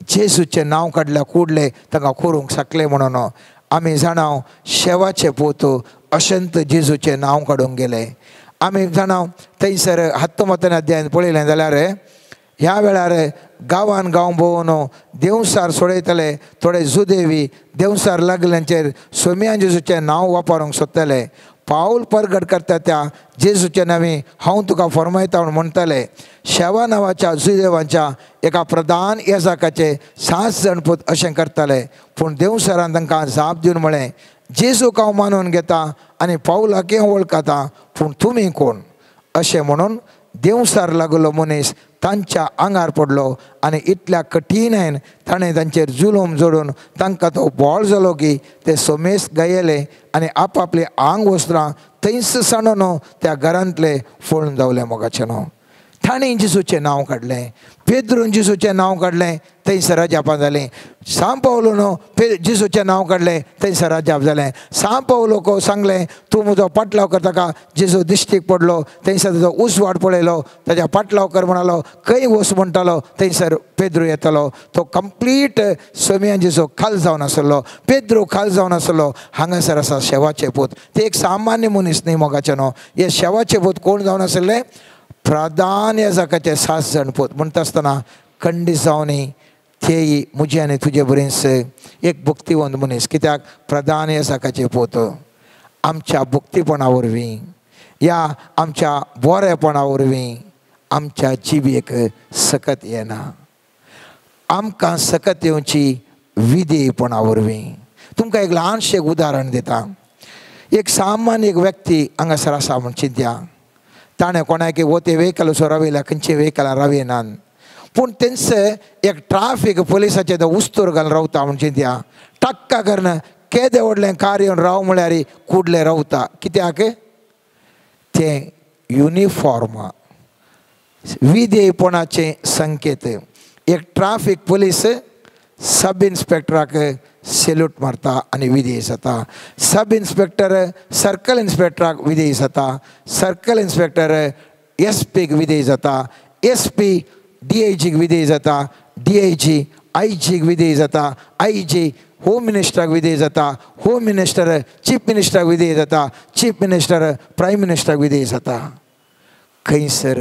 जेजूचें नांव काडल्या कुडले तांकां करूंक शकले म्हणून आमी जाणा शेवाचे पूत अशंत जेजूचें नांव काडूंक गेले. आमी जाणा थंयसर 19 अध्यायान पळयलें जाल्यार ह्या वेळार गांवान गांव भोंवन देंवसार सोडयतले थोडे जुदेवी देंवसार लागल्यांचेर सोम्या जेजूचें नांव वापरूंक सोदतले. पावल परगट करता त्या जेजूचे नांवी हांव तुका फरमायता म्हूण म्हणटले. शेवा नांवाच्या जुदेवांच्या एका प्रधान येजाकाचे 7 जाण पूत अशें करताले. पूण देवसरान तांकां जाप दिवन म्हळें जेजूक हांव मानून घेता आनी पावलाक हांव वळखता पूण तुमी कोण अशें म्हणून देंवसार लागलो मनीस तांच्या आंगार पडलो आनी इतल्या कठीणायन ताणें तांचेर जुलूम जोडून तांकां तो बोळ जालो की ते सोमेस गायले आनी आपापली आंग वस्त्रां थंयच सांडून त्या घरांतले फोळून जावले मोगाचें न्हू. ताणें जेजूचें नांव काडलें पेद्रून जेजूचें नांव काडलें थंयसर अजापां जालीं. सांव पावलून जेजूचें नांव काडलें थंयसर अजाप जालें. सांव पावलोक सांगलें तूं म्हजो पाटलाव करता का जेजू दिश्टीक पडलो थंयसर ताजो उजवाड पळयलो ताज्या पाटलाव कर म्हणालो खंय वच म्हणटालो थंयसर पेद्रू येतालो. तो कंप्लीट सोम्या जेजू खाल जावन आसलो पेद्रू खाल जावन आसलो. हांगासर आसा शेवाचे पूत ते एक सामान्य मनीस न्ही मोगाचें न्हू. हे शेवाचे पूत कोण जावन आसले प्रधान येजाकाचे 7 जाण पूत म्हणटा आसतना खंडीत जावनी तेय म्हजे आनी तुजे बरेंच एक भक्तिवंत मनीस. कित्याक प्रधान येजाकाचे पूत आमच्या भक्तीपणा वरवीं या आमच्या बरेपणा वरवीं आमच्या जिबेक सकत येना. आमकां सकत येवची विधेयपणा वरवीं. तुमकां एक ल्हानशें उदाहरण दिता. एक सामान्य एक व्यक्ती हांगासर आसा म्हूण चिंत्या ताणें कोणाक वते व्हेकल सो रावयल्या खंयचे व्हेकलां रावयनात पूण तेंचे एक ट्राफीक पोलिसाचें तो उस्तूर घालून रावता म्हूण चिंत्या टक्का करून केदें व्हडलें कार येवन राव म्हळ्यार कुडलें रावता कित्याक तें युनिफॉर्म विधेयपणाचें संकेत. एक ट्राफीक पोलीस सब इन्स्पेक्टराक सेल्यूट मारता आनी विधेय जाता. सब इन्स्पेक्टर सर्कल इन्स्पेक्टराक विधेय जाता. सर्कल इन्स्पेक्टर एस पीक विधेय जाता. एस पी डी I जीक विधेय जाता. डी I ji आय जीक विधेय जाता. आय जी होम मिनिस्टराक विधेय जाता. होम मिनिस्टर चीफ मिनिस्टराक विधेय जाता. चीफ मिनिस्टर प्रायम मिनिस्टराक विधेय जाता. खंयसर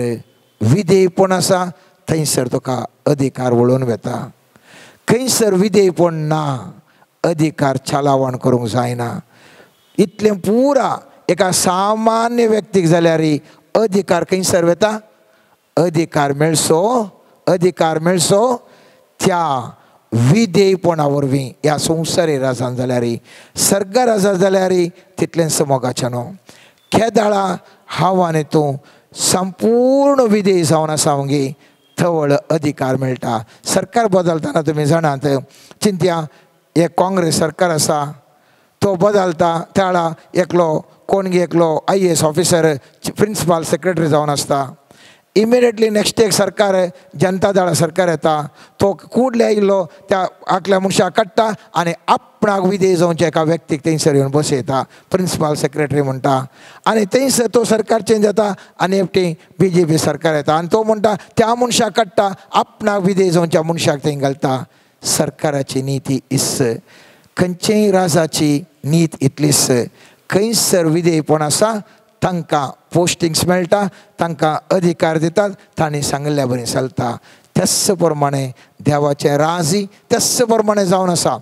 विधेयपण आसा थंयसर तुका अधिकार वळोवन वता. खंयसर विधेयपण ना अधिकार चलावण करूंक जायना. इतलें पुरा एका सामान्य व्यक्तीक जाल्यार अधिकार खंयसर वता अधिकार मेळसो अधिकार मेळसो त्या विधेयपणा वरवीं ह्या संवसारी राजान जाल्यार सर्ग राजा जाल्यार तितलेंच मोगाचें न्हू. केदाळा हांव आनी तूं संपूर्ण विधेय जावन आसा मुगे थवळ अधिकार मेळटा. सरकार बदलतना तुमी जाणात चिंत्या एक काँग्रेस सरकार आसा तो बदलता त्याळा एकलो कोण एकलो I A S officer principal secretary जावन आसता. इमिडिएटली नेक्स्ट एक सरकार जनता दळ सरकार येता तो कुडले आयिल्लो त्या आकल्या मनशाक काडटा आनी आपणाक विधेय जावच्या एका व्यक्तीक थंयसर येवन बसयता प्रिंसिपल सेक्रेटरी म्हणटा आनी थंयसर तो सरकार चेंज जाता आनी एकटी बी जे पी सरकार येता आनी तो म्हणटा त्या मनशाक काडटा आपणाक विधेय जावच्या मनशाक थंय घालता. सरकाराची निती इस खंयचेय राजाची नीत इतलीच. खंयसर विधेयपण आसा तांकां पोस्टिंग्स मेळटा तांकां अधिकार दितात तांणी सांगिल्ल्या बरी चलता. त्याच प्रमाणे देवाचें राजी त्याच प्रमाणे जावन आसा.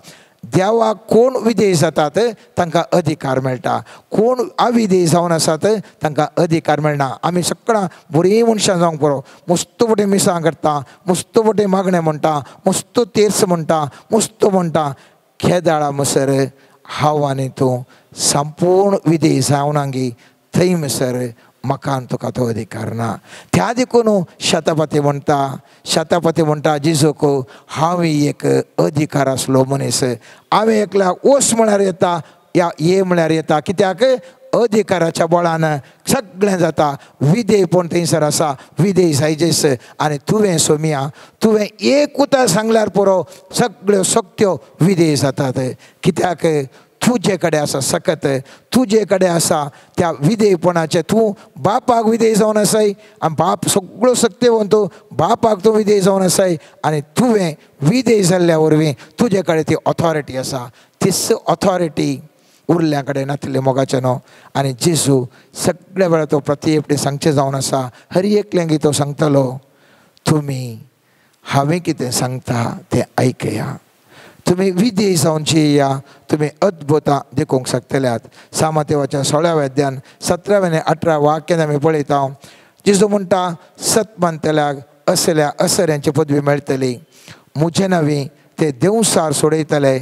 देवाक कोण विधेय जातात तांकां अधिकार मेळटा. कोण अविधेय जावन आसात तांकां अधिकार मेळना. आमी सगळां बरीं मनशां जावंक पुरो मुस्त फुडें मिसां करता मुस्त फुडें मागणें म्हणटा मुस्त तेर्स म्हणटा मुस्त म्हणटा खेदाळा मसर हांव आनी तूं संपूर्ण विधेय जावनागी थंय मसर म्हाका आनी तुका तो अधिकार ना. त्या देखून शतपती म्हणटा शतपती म्हणटा जेजूक हांव एक अधिकार आसलो मनीस हांवें एकल्या ओस म्हळ्यार येता या ये म्हळ्यार येता कित्याक अधिकाराच्या बळान सगळें जाता. विधेयपण थंयसर आसा विधेय जायजेस आनी तुवें सोमिया तुवें एक उतर सांगल्यार पुरो सगळ्यो सक्त्यो विधेय जातात. कित्याक तुजे कडेन आसा सकत तुजे कडेन आसा त्या विधेयपणाचें. तूं बापाक विधेय जावन आसाय आनी बाप सगळ्यो सक्तेवंत बापाक तूं विधेय जावन आसाय आनी तुवें विधेय जाल्ल्या वरवीं तुजे कडेन ती ऑथॉरिटी आसा. तीच ऑथॉरिटी उरल्या कडेन नातिल्लें मोगाचें न्हू. आनी जेजू सगळ्या वेळार तो प्रति एकटें सांगचें जावन आसा हर एकल्यांक तो सांगतलो तुमी हांवें कितें सांगता तें आयकया. तुमी विधेय जावन जिया तुमी अद्भुतां देखूंक शकतल्यात. सामातेवाच्या 16व्या अध्यान 17व्या आनी 18 वाक्यान आमी पळयता जेजू म्हणटा सत मानतल्याक असल्या असऱ्यांची पदवी मेळटली. म्हजे नवी ते देवसार सोडयतले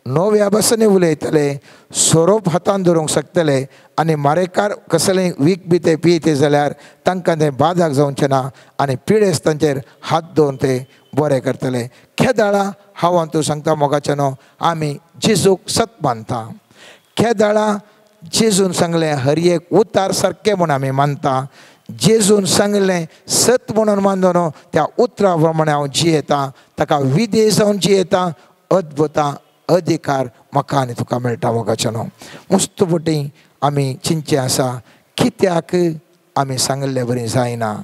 नव्या भासांनी उलयतले सोरोप हातान धरूंक शकतले आनी मारेकार कसलें वीख बी ते पियते जाल्यार तांकां तें बादाक जावचें ना आनी पिडेस्त तांचेर हात दवरून ते बरें करतले. खेदाळा हांव तूं सांगता मोगाचें न्हू आमी जेजूक सत मानता. खेदाळा जेजून सांगलें हर एक उतार सारकें म्हूण आमी मानता. जेजून सांगलें सत म्हणून मानून त्या उतरा प्रमाणे हांव जियेतां ताका विधेय जावन जियेतां. अद्भुतां अधिकार म्हाका आनी तुका मेळटा मोगाचें न्हू. मुस्त फुटी आमी चिंतचें आसा कित्याक आमी सांगिल्ले बरी जायना.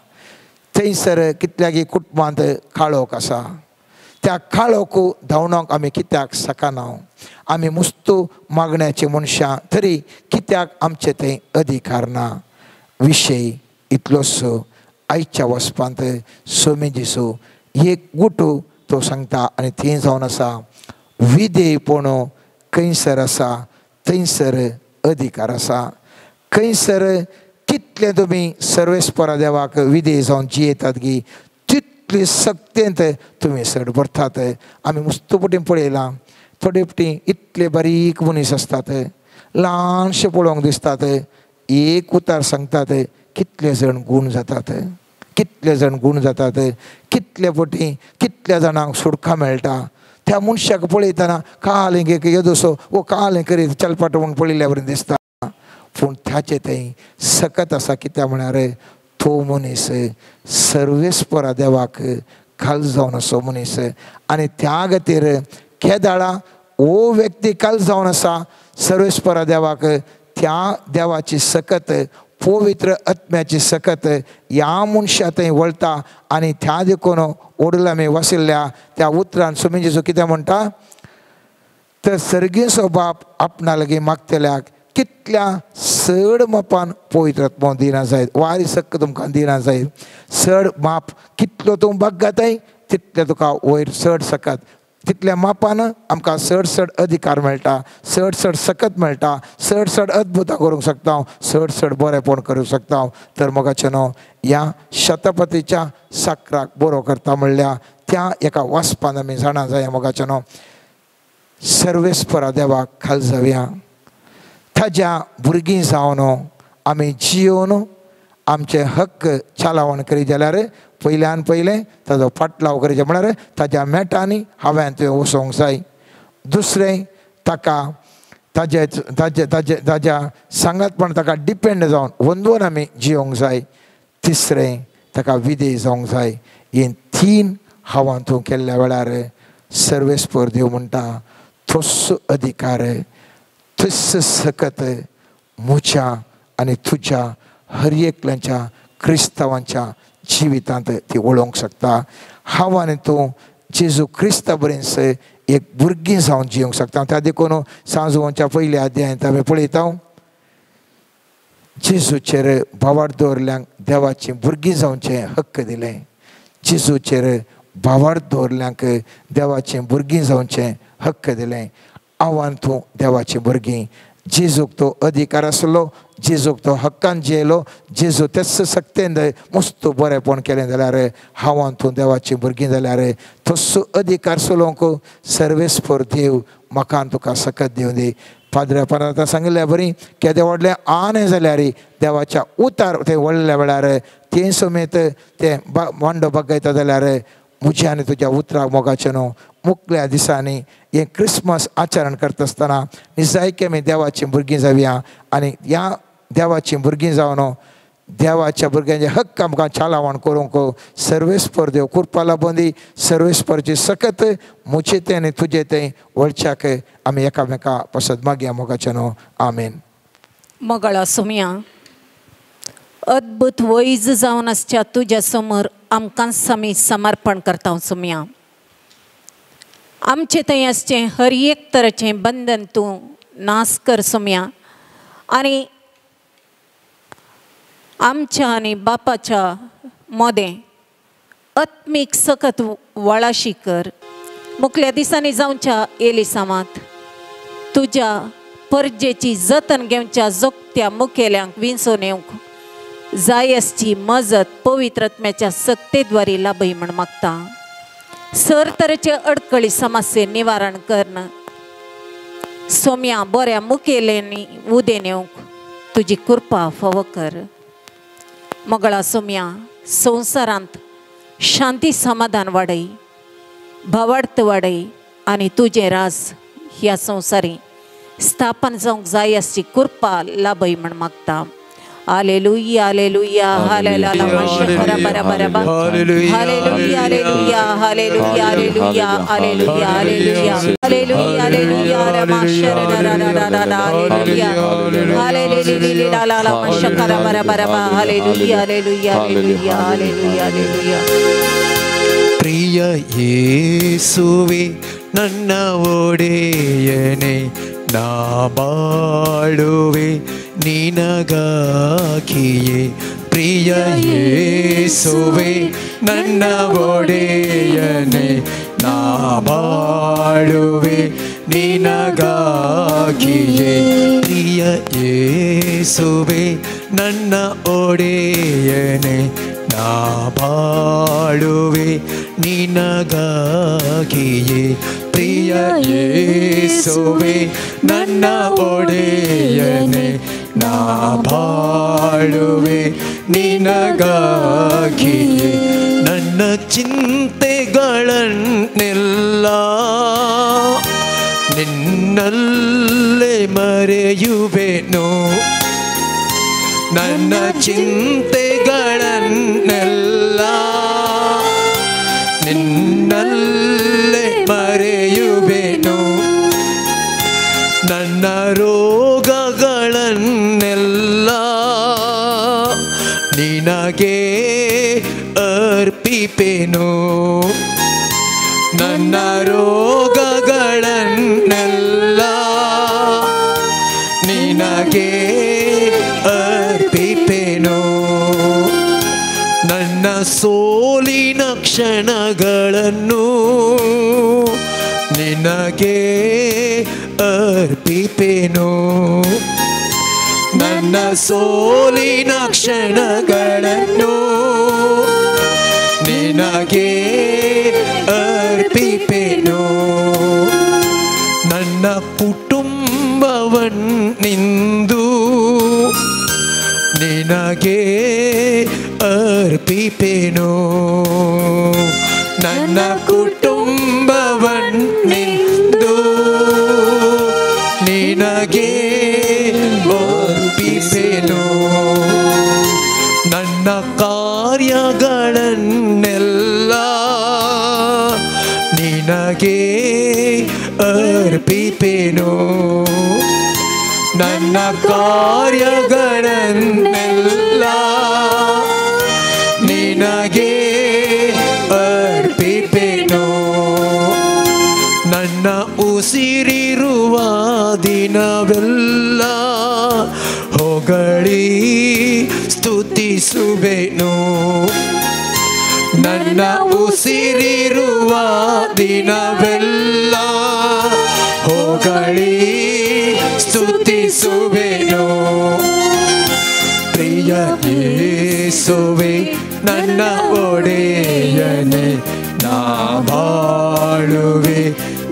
थंयसर कितल्यागी कुटुंबांत काळोख आसा त्या काळोख धांवणोक आमी कित्याक शकना. आमी मुस्त मागण्याची मनशां तरी कित्याक आमचे थंय अधिकार ना. विशय इतलोच आयच्या वचपांत सोमी जेजू एक गुटू तो सांगता आनी थंय जावन आसा विधेयपण खंयसर आसा थंयसर अधिकार आसा. खंयसर कितलें तुमी सर्वेस्परा देवाक विधेय जावन जियेतात गी तितली सक्तेंत तुमी सड भरतात. आमी मुस्त पटी पळयलां थोडे पटी इतले बारीक मनीस आसतात ल्हानशे पळोवंक दिसतात, एक उतार सांगतात कितले जाण गूण जातात, कितले जाण गूण जातात, कितले पटी कितल्या जाणांक सुटका मेळटा. त्या मनशाक पळयतना काल एक येदोसो वो काल करीत चलपाट म्हूण पळयल्ल्या वरी दिसता, पूण ताचें थंय सकत आसा. कित्याक म्हळ्यार तो मनीस सर्वेस्परा देवाक खाल जावन असो मनीस आनी त्या खातीर केदाळा हो व्यक्ती काल जावन आसा सर्वेस्परा देवाक, त्या देवाची सकत पवित्र आत्म्याची सकत ह्या मनशा थंय वळटा. आनी त्या देखून ओडला आमी वाचिल्ल्या त्या उतरान स्वामी जेजू कितें म्हणटा तर सर्गेचो बाप आपणा लागीं मागतल्याक कितल्या चड मापान पवित्र आत्मो दिना जायत, वारी सक्क तुमकां दिना जायत. चड माप कितलो तूं बग्गाताय तितलें तुका वयर चड सकत, तितल्या मापान आमकां चड चड अधिकार मेळटा, चड चड सकत मेळटा, चड चड अद्भुतां करूंक शकता, चड चड बरेंपण करूंक शकता. तर मोगाचें न्हू ह्या शतपथीच्या साकराक बरो करता म्हणल्यार त्या एका वाचपान आमी जाणा जाया मोगाचें न्हू सर्वेस्परा देवाक खाल जावया, ताज्या भुरगीं जावन आमी जियोन आमचे हक्क चालावण करीत जाल्यार पयल्यान पयलें ताजो फाटलाव करीत म्हळ्यार ताज्या मेटांनी हांवें तुवें वचोंक जाय. दुसरें ताका ताजे ताजे ताजे ताज्या सांगातपण ताका डिपेंड जावन वंदोवन आमी जियोंक जाय. तिसरें ताका विधेय जावंक जाय. हे तीन हांवां तूं केल्ल्या वेळार सर्वेस्पर देव म्हणटा तोच अधिकार तस सकत म्हज्या आनी तुज्या हर एकल्याच्या क्रिस्तांवांच्या जिवितांत ती वळोवंक शकता. हांव आनी तूं जेजू क्रिस्ता बरेंच एक भुरगीं जावन जिवंक शकता. त्या देखून सांजवांच्या पयल्या अध्यायांत आमी पळयता जेजूचेर भावार्थ दवरल्यांक देवाचीं भुरगीं जावचें हक्क दिलें, जेजूचेर भावार्थ दवरल्यांक देवाचीं भुरगीं जावचें हक्क दिलें. हांव आनी तूं देवाचीं भुरगीं, जेजूक तो अधिकार आसलो, जेजूक तो हक्कान जियेलो, जेजू तेच सक्तेन मस्त बरेंपण केलें जाल्यार हांव आनी तूं देवाचीं भुरगीं जाल्यार तसो अधिकार चलोवंक सर्वेस्पर देव म्हाका आनी तुका सकत दिवं दी. पाद्र्या पारांत सांगिल्ल्या बरी केदें व्हडलें आनें जाल्यार देवाच्या उतार ते व्हडल्या वेळार तें समेत तें मांडो बगयता जाल्यार म्हज्या आनी तुज्या उतराक मोगाचें न्हू मुकल्या दिसांनी हें क्रिसमस आचरण करता आसतना निजायकी आमी देवाचीं भुरगीं जावया आनी ह्या देवाचीं भुरगीं जावन देवाच्या भुरग्यांचे हक्क आमकां चालावण करूंक सर्वेस्पर देव कृपा लाबूं दी. सर्वेस्परची सकत म्हजे तें आनी तुजे तें वळच्याक आमी एकामेका पासत मागया मोगाचें न्हू. आमेन. मोगाळा सोम्या, अद्भुत वैज जावन आसच्या तुज्या समोर आमकांच आमी समर्पण करता सोम्या. आमचें थंय आसचें हर एक तरेचें बंधन तूं नाश कर सोम्या आनी आमच्या आनी बापाच्या मोदें आत्मीक सकत वळाशी कर. मुखल्या दिसांनी जावच्या एलिसामात तुज्या परजेची जतन घेवच्या जोगत्या मुखेल्यांक विंचोवन येवंक जाय आसची मजत पवित्र आत्म्याच्या सक्तेद्वारी लाभय म्हण मागता. सर तरेचे अडकळी समस्ये निवारण करण सोम्या बऱ्या मुखेल्यांनी उदेन येवंक तुजी कृपा फावो कर. मोगळा सोम्या, संवसारांत शांती समाधान वाडय, भावार्थ वाडय आनी तुजें राज ह्या संवसारी स्थापन जावंक जाय आसची कृपा लाभय म्हण मागता. Hallelujah, hallelujah, hallelujah, hallelujah, hallelujah, hallelujah, hallelujah, hallelujah, hallelujah, hallelujah, hallelujah, hallelujah, hallelujah, hallelujah, hallelujah, hallelujah. ಪ್ರಿಯ ಯೇಸುವೆ ನನ್ನ ಒಡೆಯನೇ, ನಾ ಬಾಳುವೆ ನಿನಗಾಗಿಯೇ. ಪ್ರಿಯ ಯೇಸುವೆ ನನ್ನ ಒಡೆಯನೇ, ನಾ ಬಾಳುವೆ ನಿನಗಾಗಿಯೇ. ಪ್ರಿಯ ಯೇಸುವೆ ನನ್ನ ಒಡೆಯನೇ, ನಾ ಬಾಳುವೆ ನಿನಗಾಗಿಯೇ. ಪ್ರಿಯ ಯೇಸುವೆ ನನ್ನ ಒಡೆಯನೆ ನಾ ಬಾಳುವೆ ನಿನಗಾಗಿಯೇ. ನನ್ನ ಚಿಂತೆಗಳನ್ನೆಲ್ಲ ನಿನ್ನಲ್ಲೇ ಮರೆಯುವೆನು. ನನ್ನ ಚಿಂತೆಗಳನ್ನೆಲ್ಲ ನಿನ್ನಲ್ಲೇ ಮರೆಯುವೆನು. ನನ್ನ ರೋಗಗಳನ್ನೆಲ್ಲ ನಿನಗೆ ಅರ್ಪಿಪೆನು. ನನ್ನ ರೋಗಗಳನ್ನೆಲ್ಲ ನಿನಗೆ ಅರ್ಪಿಪೆನು. ನನ್ನ ಸೋಲಿನ ಕ್ಷಣಗಳನ್ನು ನಿನಗೆ ಅರ್ಪಿಪೆನು. ನನ್ನ ಸೋಲಿನ ಕ್ಷಣಗಳನ್ನು ನಿನಗೆ ಅರ್ಪಿಪೆನು. ನನ್ನ ಕುಟುಂಬವನ್ನಿಂದು ನಿನಗೆ ಅರ್ಪಿಪೆನು. ನನ್ನ ಕುಟುಂಬವನ್ನಿಂದು ನಿನಗೆ ಅರ್ಪಿಪೆನು. ನನ್ನ ಕಾರ್ಯಗಳನ್ನೆಲ್ಲ ನಿನಗೆ ಅರ್ಪಿಪೆನು. ನನ್ನ ಕಾರ್ಯಗಳನ್ನೆಲ್ಲ ನಿನಗೆ ಅರ್ಪಿಪೆನು. ನನ್ನ ಉಸಿರಿರುವ ದಿನವೆಲ್ಲ ಹೊಗಳಿ ಸ್ತುತಿಸುವೆನು. ನನ್ನ ಉಸಿರಿರುವ ದಿನವೆಲ್ಲ ಹೊಗಳಿ ಸ್ತುತಿಸುವೆನು. ಪ್ರಿಯ ಯೇಸುವೆ ನನ್ನ ಒಡೆಯನೆ ನಾ ಬಾಳುವೆ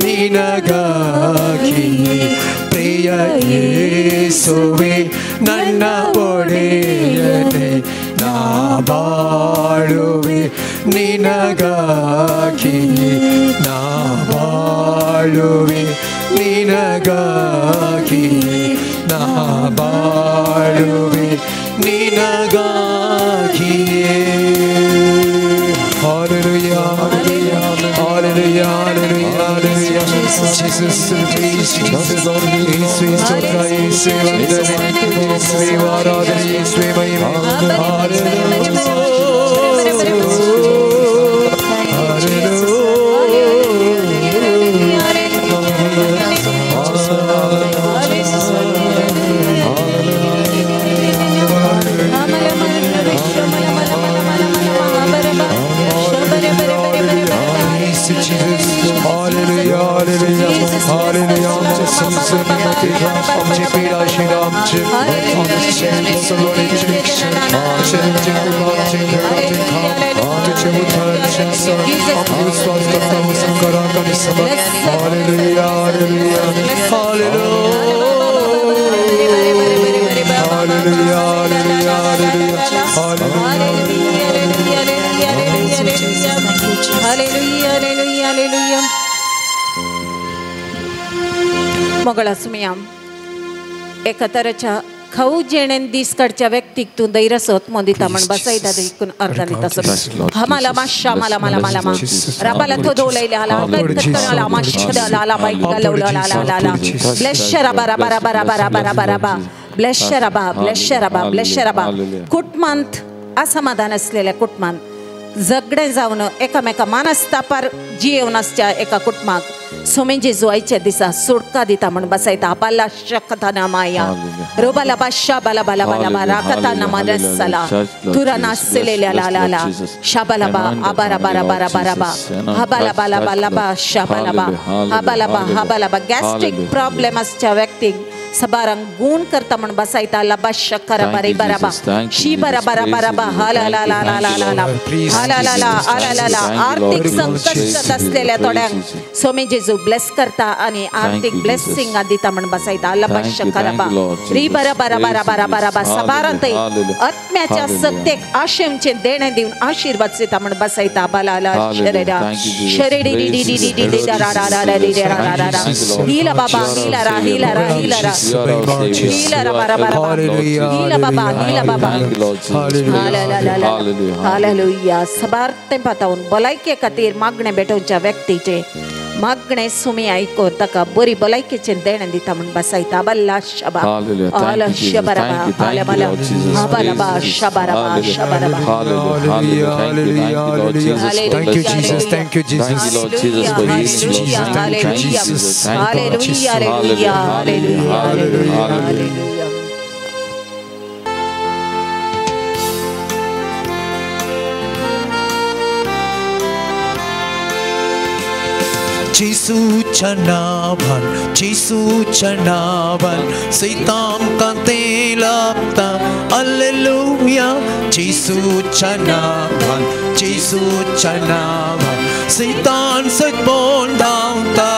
ನಿನಗಾಗಿಯೇ. ಪ್ರಿಯ ಯೇಸುವೆ ನನ್ನ ಒಡೆಯನೆ ನಾ ಬಾಳುವೆ ನಿನಗಾಗಿಯೇ. ನಾ ಬಾಳುವೆ ನಿನಗಾಗಿಯೇ. ನಾ ಬಾಳುವೆ ನಿನಗಾಗಿಯೇ. Hallelujah, hallelujah, hallelujah, hallelujah, hallelujah. Jesus, Jesus, ಯೇಸುವೇ ಸ್ತೋತ್ರ, ಯೇಸುವೇ ವಂದನೆ, ಯೇಸುವೇ ಆರಾಧನೆ, ಯೇಸುವೇ ಮಹಿಮೆ. आमची पीडा शिरा आमचे विश्वास करता करा hallelujah hallelujah hallelujah hallelujah hallelujah hallelujah hallelujah. मोगळा सुमया एका तरेच्या खाऊ जेणेन दीस काडच्या व्यक्तीक तूं धैर्य आत्मो दिता म्हण बसयता देखून अर्थ दिता हमाला माशा मला मला मला मा राबाला तो दोलयले आला कत्तराला माशा लाला बाई गलवला ला ला ला ब्लेस राबा राबा राबा राबा राबा राबा राबा ब्लेस राबा ब्लेस राबा ब्लेस राबा. कुटुंबांत असमाधान असलेल्या कुटुंबांत झगडें जावन एकामेका मानस्तापार जियेवन आसच्या एका कुटुंबाक सोमेंजी जुवायच्या दिसा सुटका दिता म्हण बसयता. आबाला शकता ना माया रोबाला बाशा बाला बाला बाला बा राकता ना मानसला तुरा नासलेल्या ला ला ला शाबाला बा आबारा बारा बारा बारा बा हाबाला बाला बाला बा शाबाला बा हाबाला बा हाबाला बा. गॅस्ट्रिक प्रॉब्लेम आसच्या व्यक्तीक सबारांक गुण करता म्हण बसायता लबा शकर बरे बराबा शी बरा बरा बराबा हाला ला ला ला ला ला हाला ला ला ला ला. आर्थिक संकश्टात असलेल्या थोड्यांक सोमे जेजू ब्लेस करता आणि आर्थिक ब्लेसिंग दिता म्हण बसायता लबा शकर री बरा बरा बरा बरा बरा सबारांत आत्म्याच्या सत्तेक आशेमचे देणे दिवन आशीर्वाद दिता म्हण बसायता बाला ला शरेडा शरेडी डी डी डी डी डी रा रा रा डी रा रा रा रा हीला बाबा हीला रा हीला रा हीला रा हीला रा बरा बरा हीला बाबा हीला बाबा. हालेलुया. सबार तेंपातावन भलायके खातीर मागणे भेटोवच्या व्यक्तीचे मागणे सुमी आयको ताका बरी भलायकेचें देणें दिता म्हण बसायता बल्ला शबा आला शबराबा आला बला आबालाबा शबराबा शबराबा. Thank you Jesus, thank you Jesus, thank you Jesus. Hallelujah, hallelujah, hallelujah, hallelujah. जेजूच्या नावान, जेजूच्या नावान सैतान कांते लाभता. हालेलुया. जेजूच्या नावान, जेजूच्या नावान सैतान सैतबोन धांवता.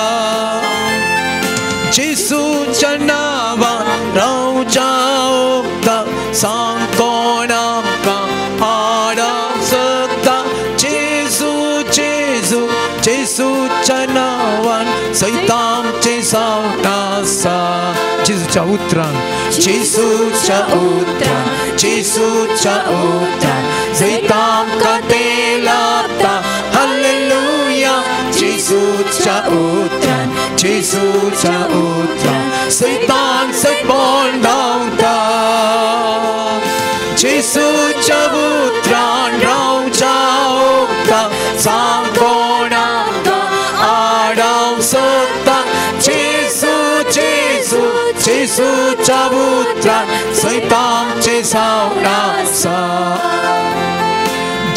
जेजूच्या नावान रावच्या उगता, सांग कोण आमकां आडावंक शकता. जेजू जेजू जेजूच्या नावान सैतानचें सावट आसा. जेजूच्या उतरान, जेजूच्या उतरान, जेजूच्या उतरान सैतान कांते लाभता. हालेलुया. जेजूच्या उतरान, जेजूच्या उतरान सैतान सैतबोन धांवता. जेजूच्या उतरान रावच्या उगता, सांग कोण आमकां आडावंक शकता. जेजू जेजू जेजूच्या उतरान सैतानचें सावट आसा.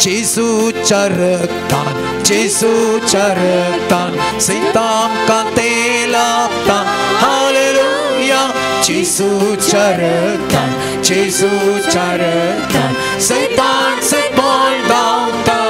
जेजूच्या रक्तान, जेजूच्या रक्तान सैतान कांते लाभता. हालेलुया. जेजूच्या रक्तान, जेजूच्या रक्तान सैतान सैतबोन धांवता.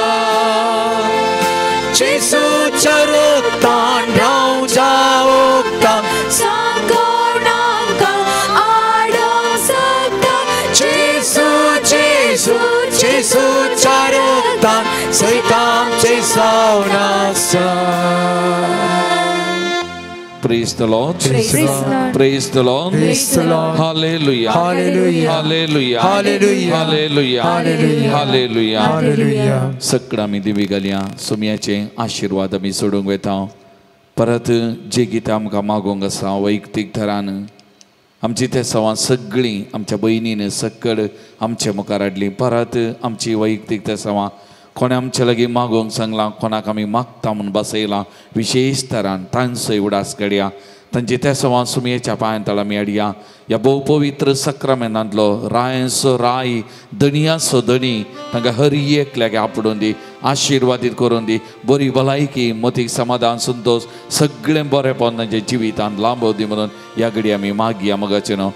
जेजूच्या रक्तान रावच्या उगता, सांग कोण आमकां आडावंक शकता. जेजू जेजू जेजूच्या रक्तान सैतानचें सावट आसा. Praise the Lord. Praise the Lord. Praise the Lord. Praise the Lord. Hallelujah. Hallelujah. Hallelujah. Hallelujah. Hallelujah. Hallelujah. Hallelujah. Hallelujah. सगळं आमी दिवी घालया सुमयाचे आशिर्वाद आमी सोडूंक वेता. परत जे गीतां आमकां मागोवंक आसा वैयक्तीक थरान आमची ते सवां सगळीं आमच्या भयणीन सकड आमचे मुखार हाडली. परत आमची वैयक्तीक ते सवां कोणें आमचे लागीं मागोवंक सांगलां, कोणाक आमी मागता म्हूण बसयलां, विशेश तरान तांचो उडास काडया. तांची त्या सवां सुमयेच्या पांयां तळा आमी हाडया. ह्या भोव पवित्र सक्रामेंतांतलो रायांचो राय, धनयाचो धनी तांकां हर एकल्याक आपडून दी, आशिर्वादीत करून दी. बरी भलायकी, मतीक समाधान, संतोश सगळें बरेंपण तांच्या जिवितांत लांबो दी म्हणून ह्या घडी आमी मागया मगाचें न्हू.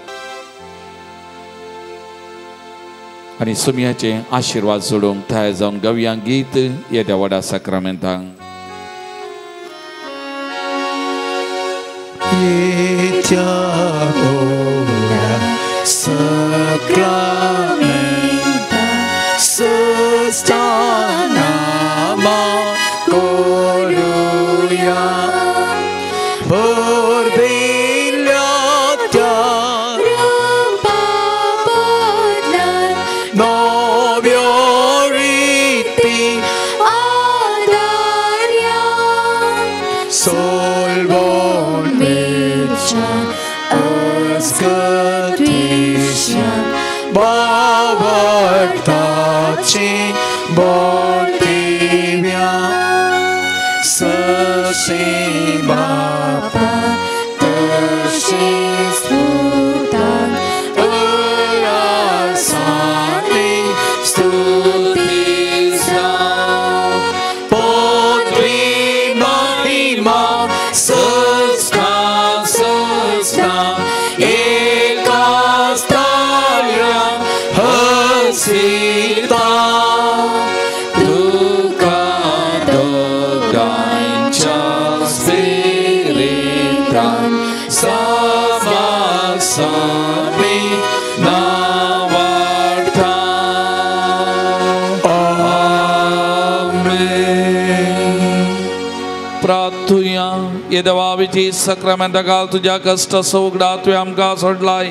आनी सुमयाचे आशिर्वाद सोडूंक तयार जावन गावया गीत येद्या व्हडा साक्रामेंतांक. येत्या व्हडा साक्रामेंता सुस्ताना करूया, भरलेल्या त्या नव्यो रिती सोलवण मेळच्या अस्कतीच्या बावडताची बोटिव्या सशी बापा तशीच पुतान उल्हासानी स्तुती जावं. पदवी महिमा सस्ता सस्ता तुया ये देवाविची सक्रामेंता काल तुज्या कश्ट उगडा तुवें आमकां सोडलाय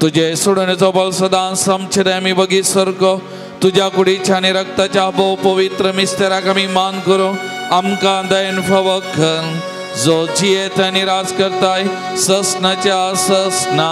तुजे सोडणेचो बल सदां आमचे आमी बगीत सारको तुज्या कुडीच्या आनी रक्ताच्या भोव पवित्र मिस्तेराक आमी मान करूं आमकां दयन फावो कर जो जियेत आनी राज करताय ससनाच्या ससना.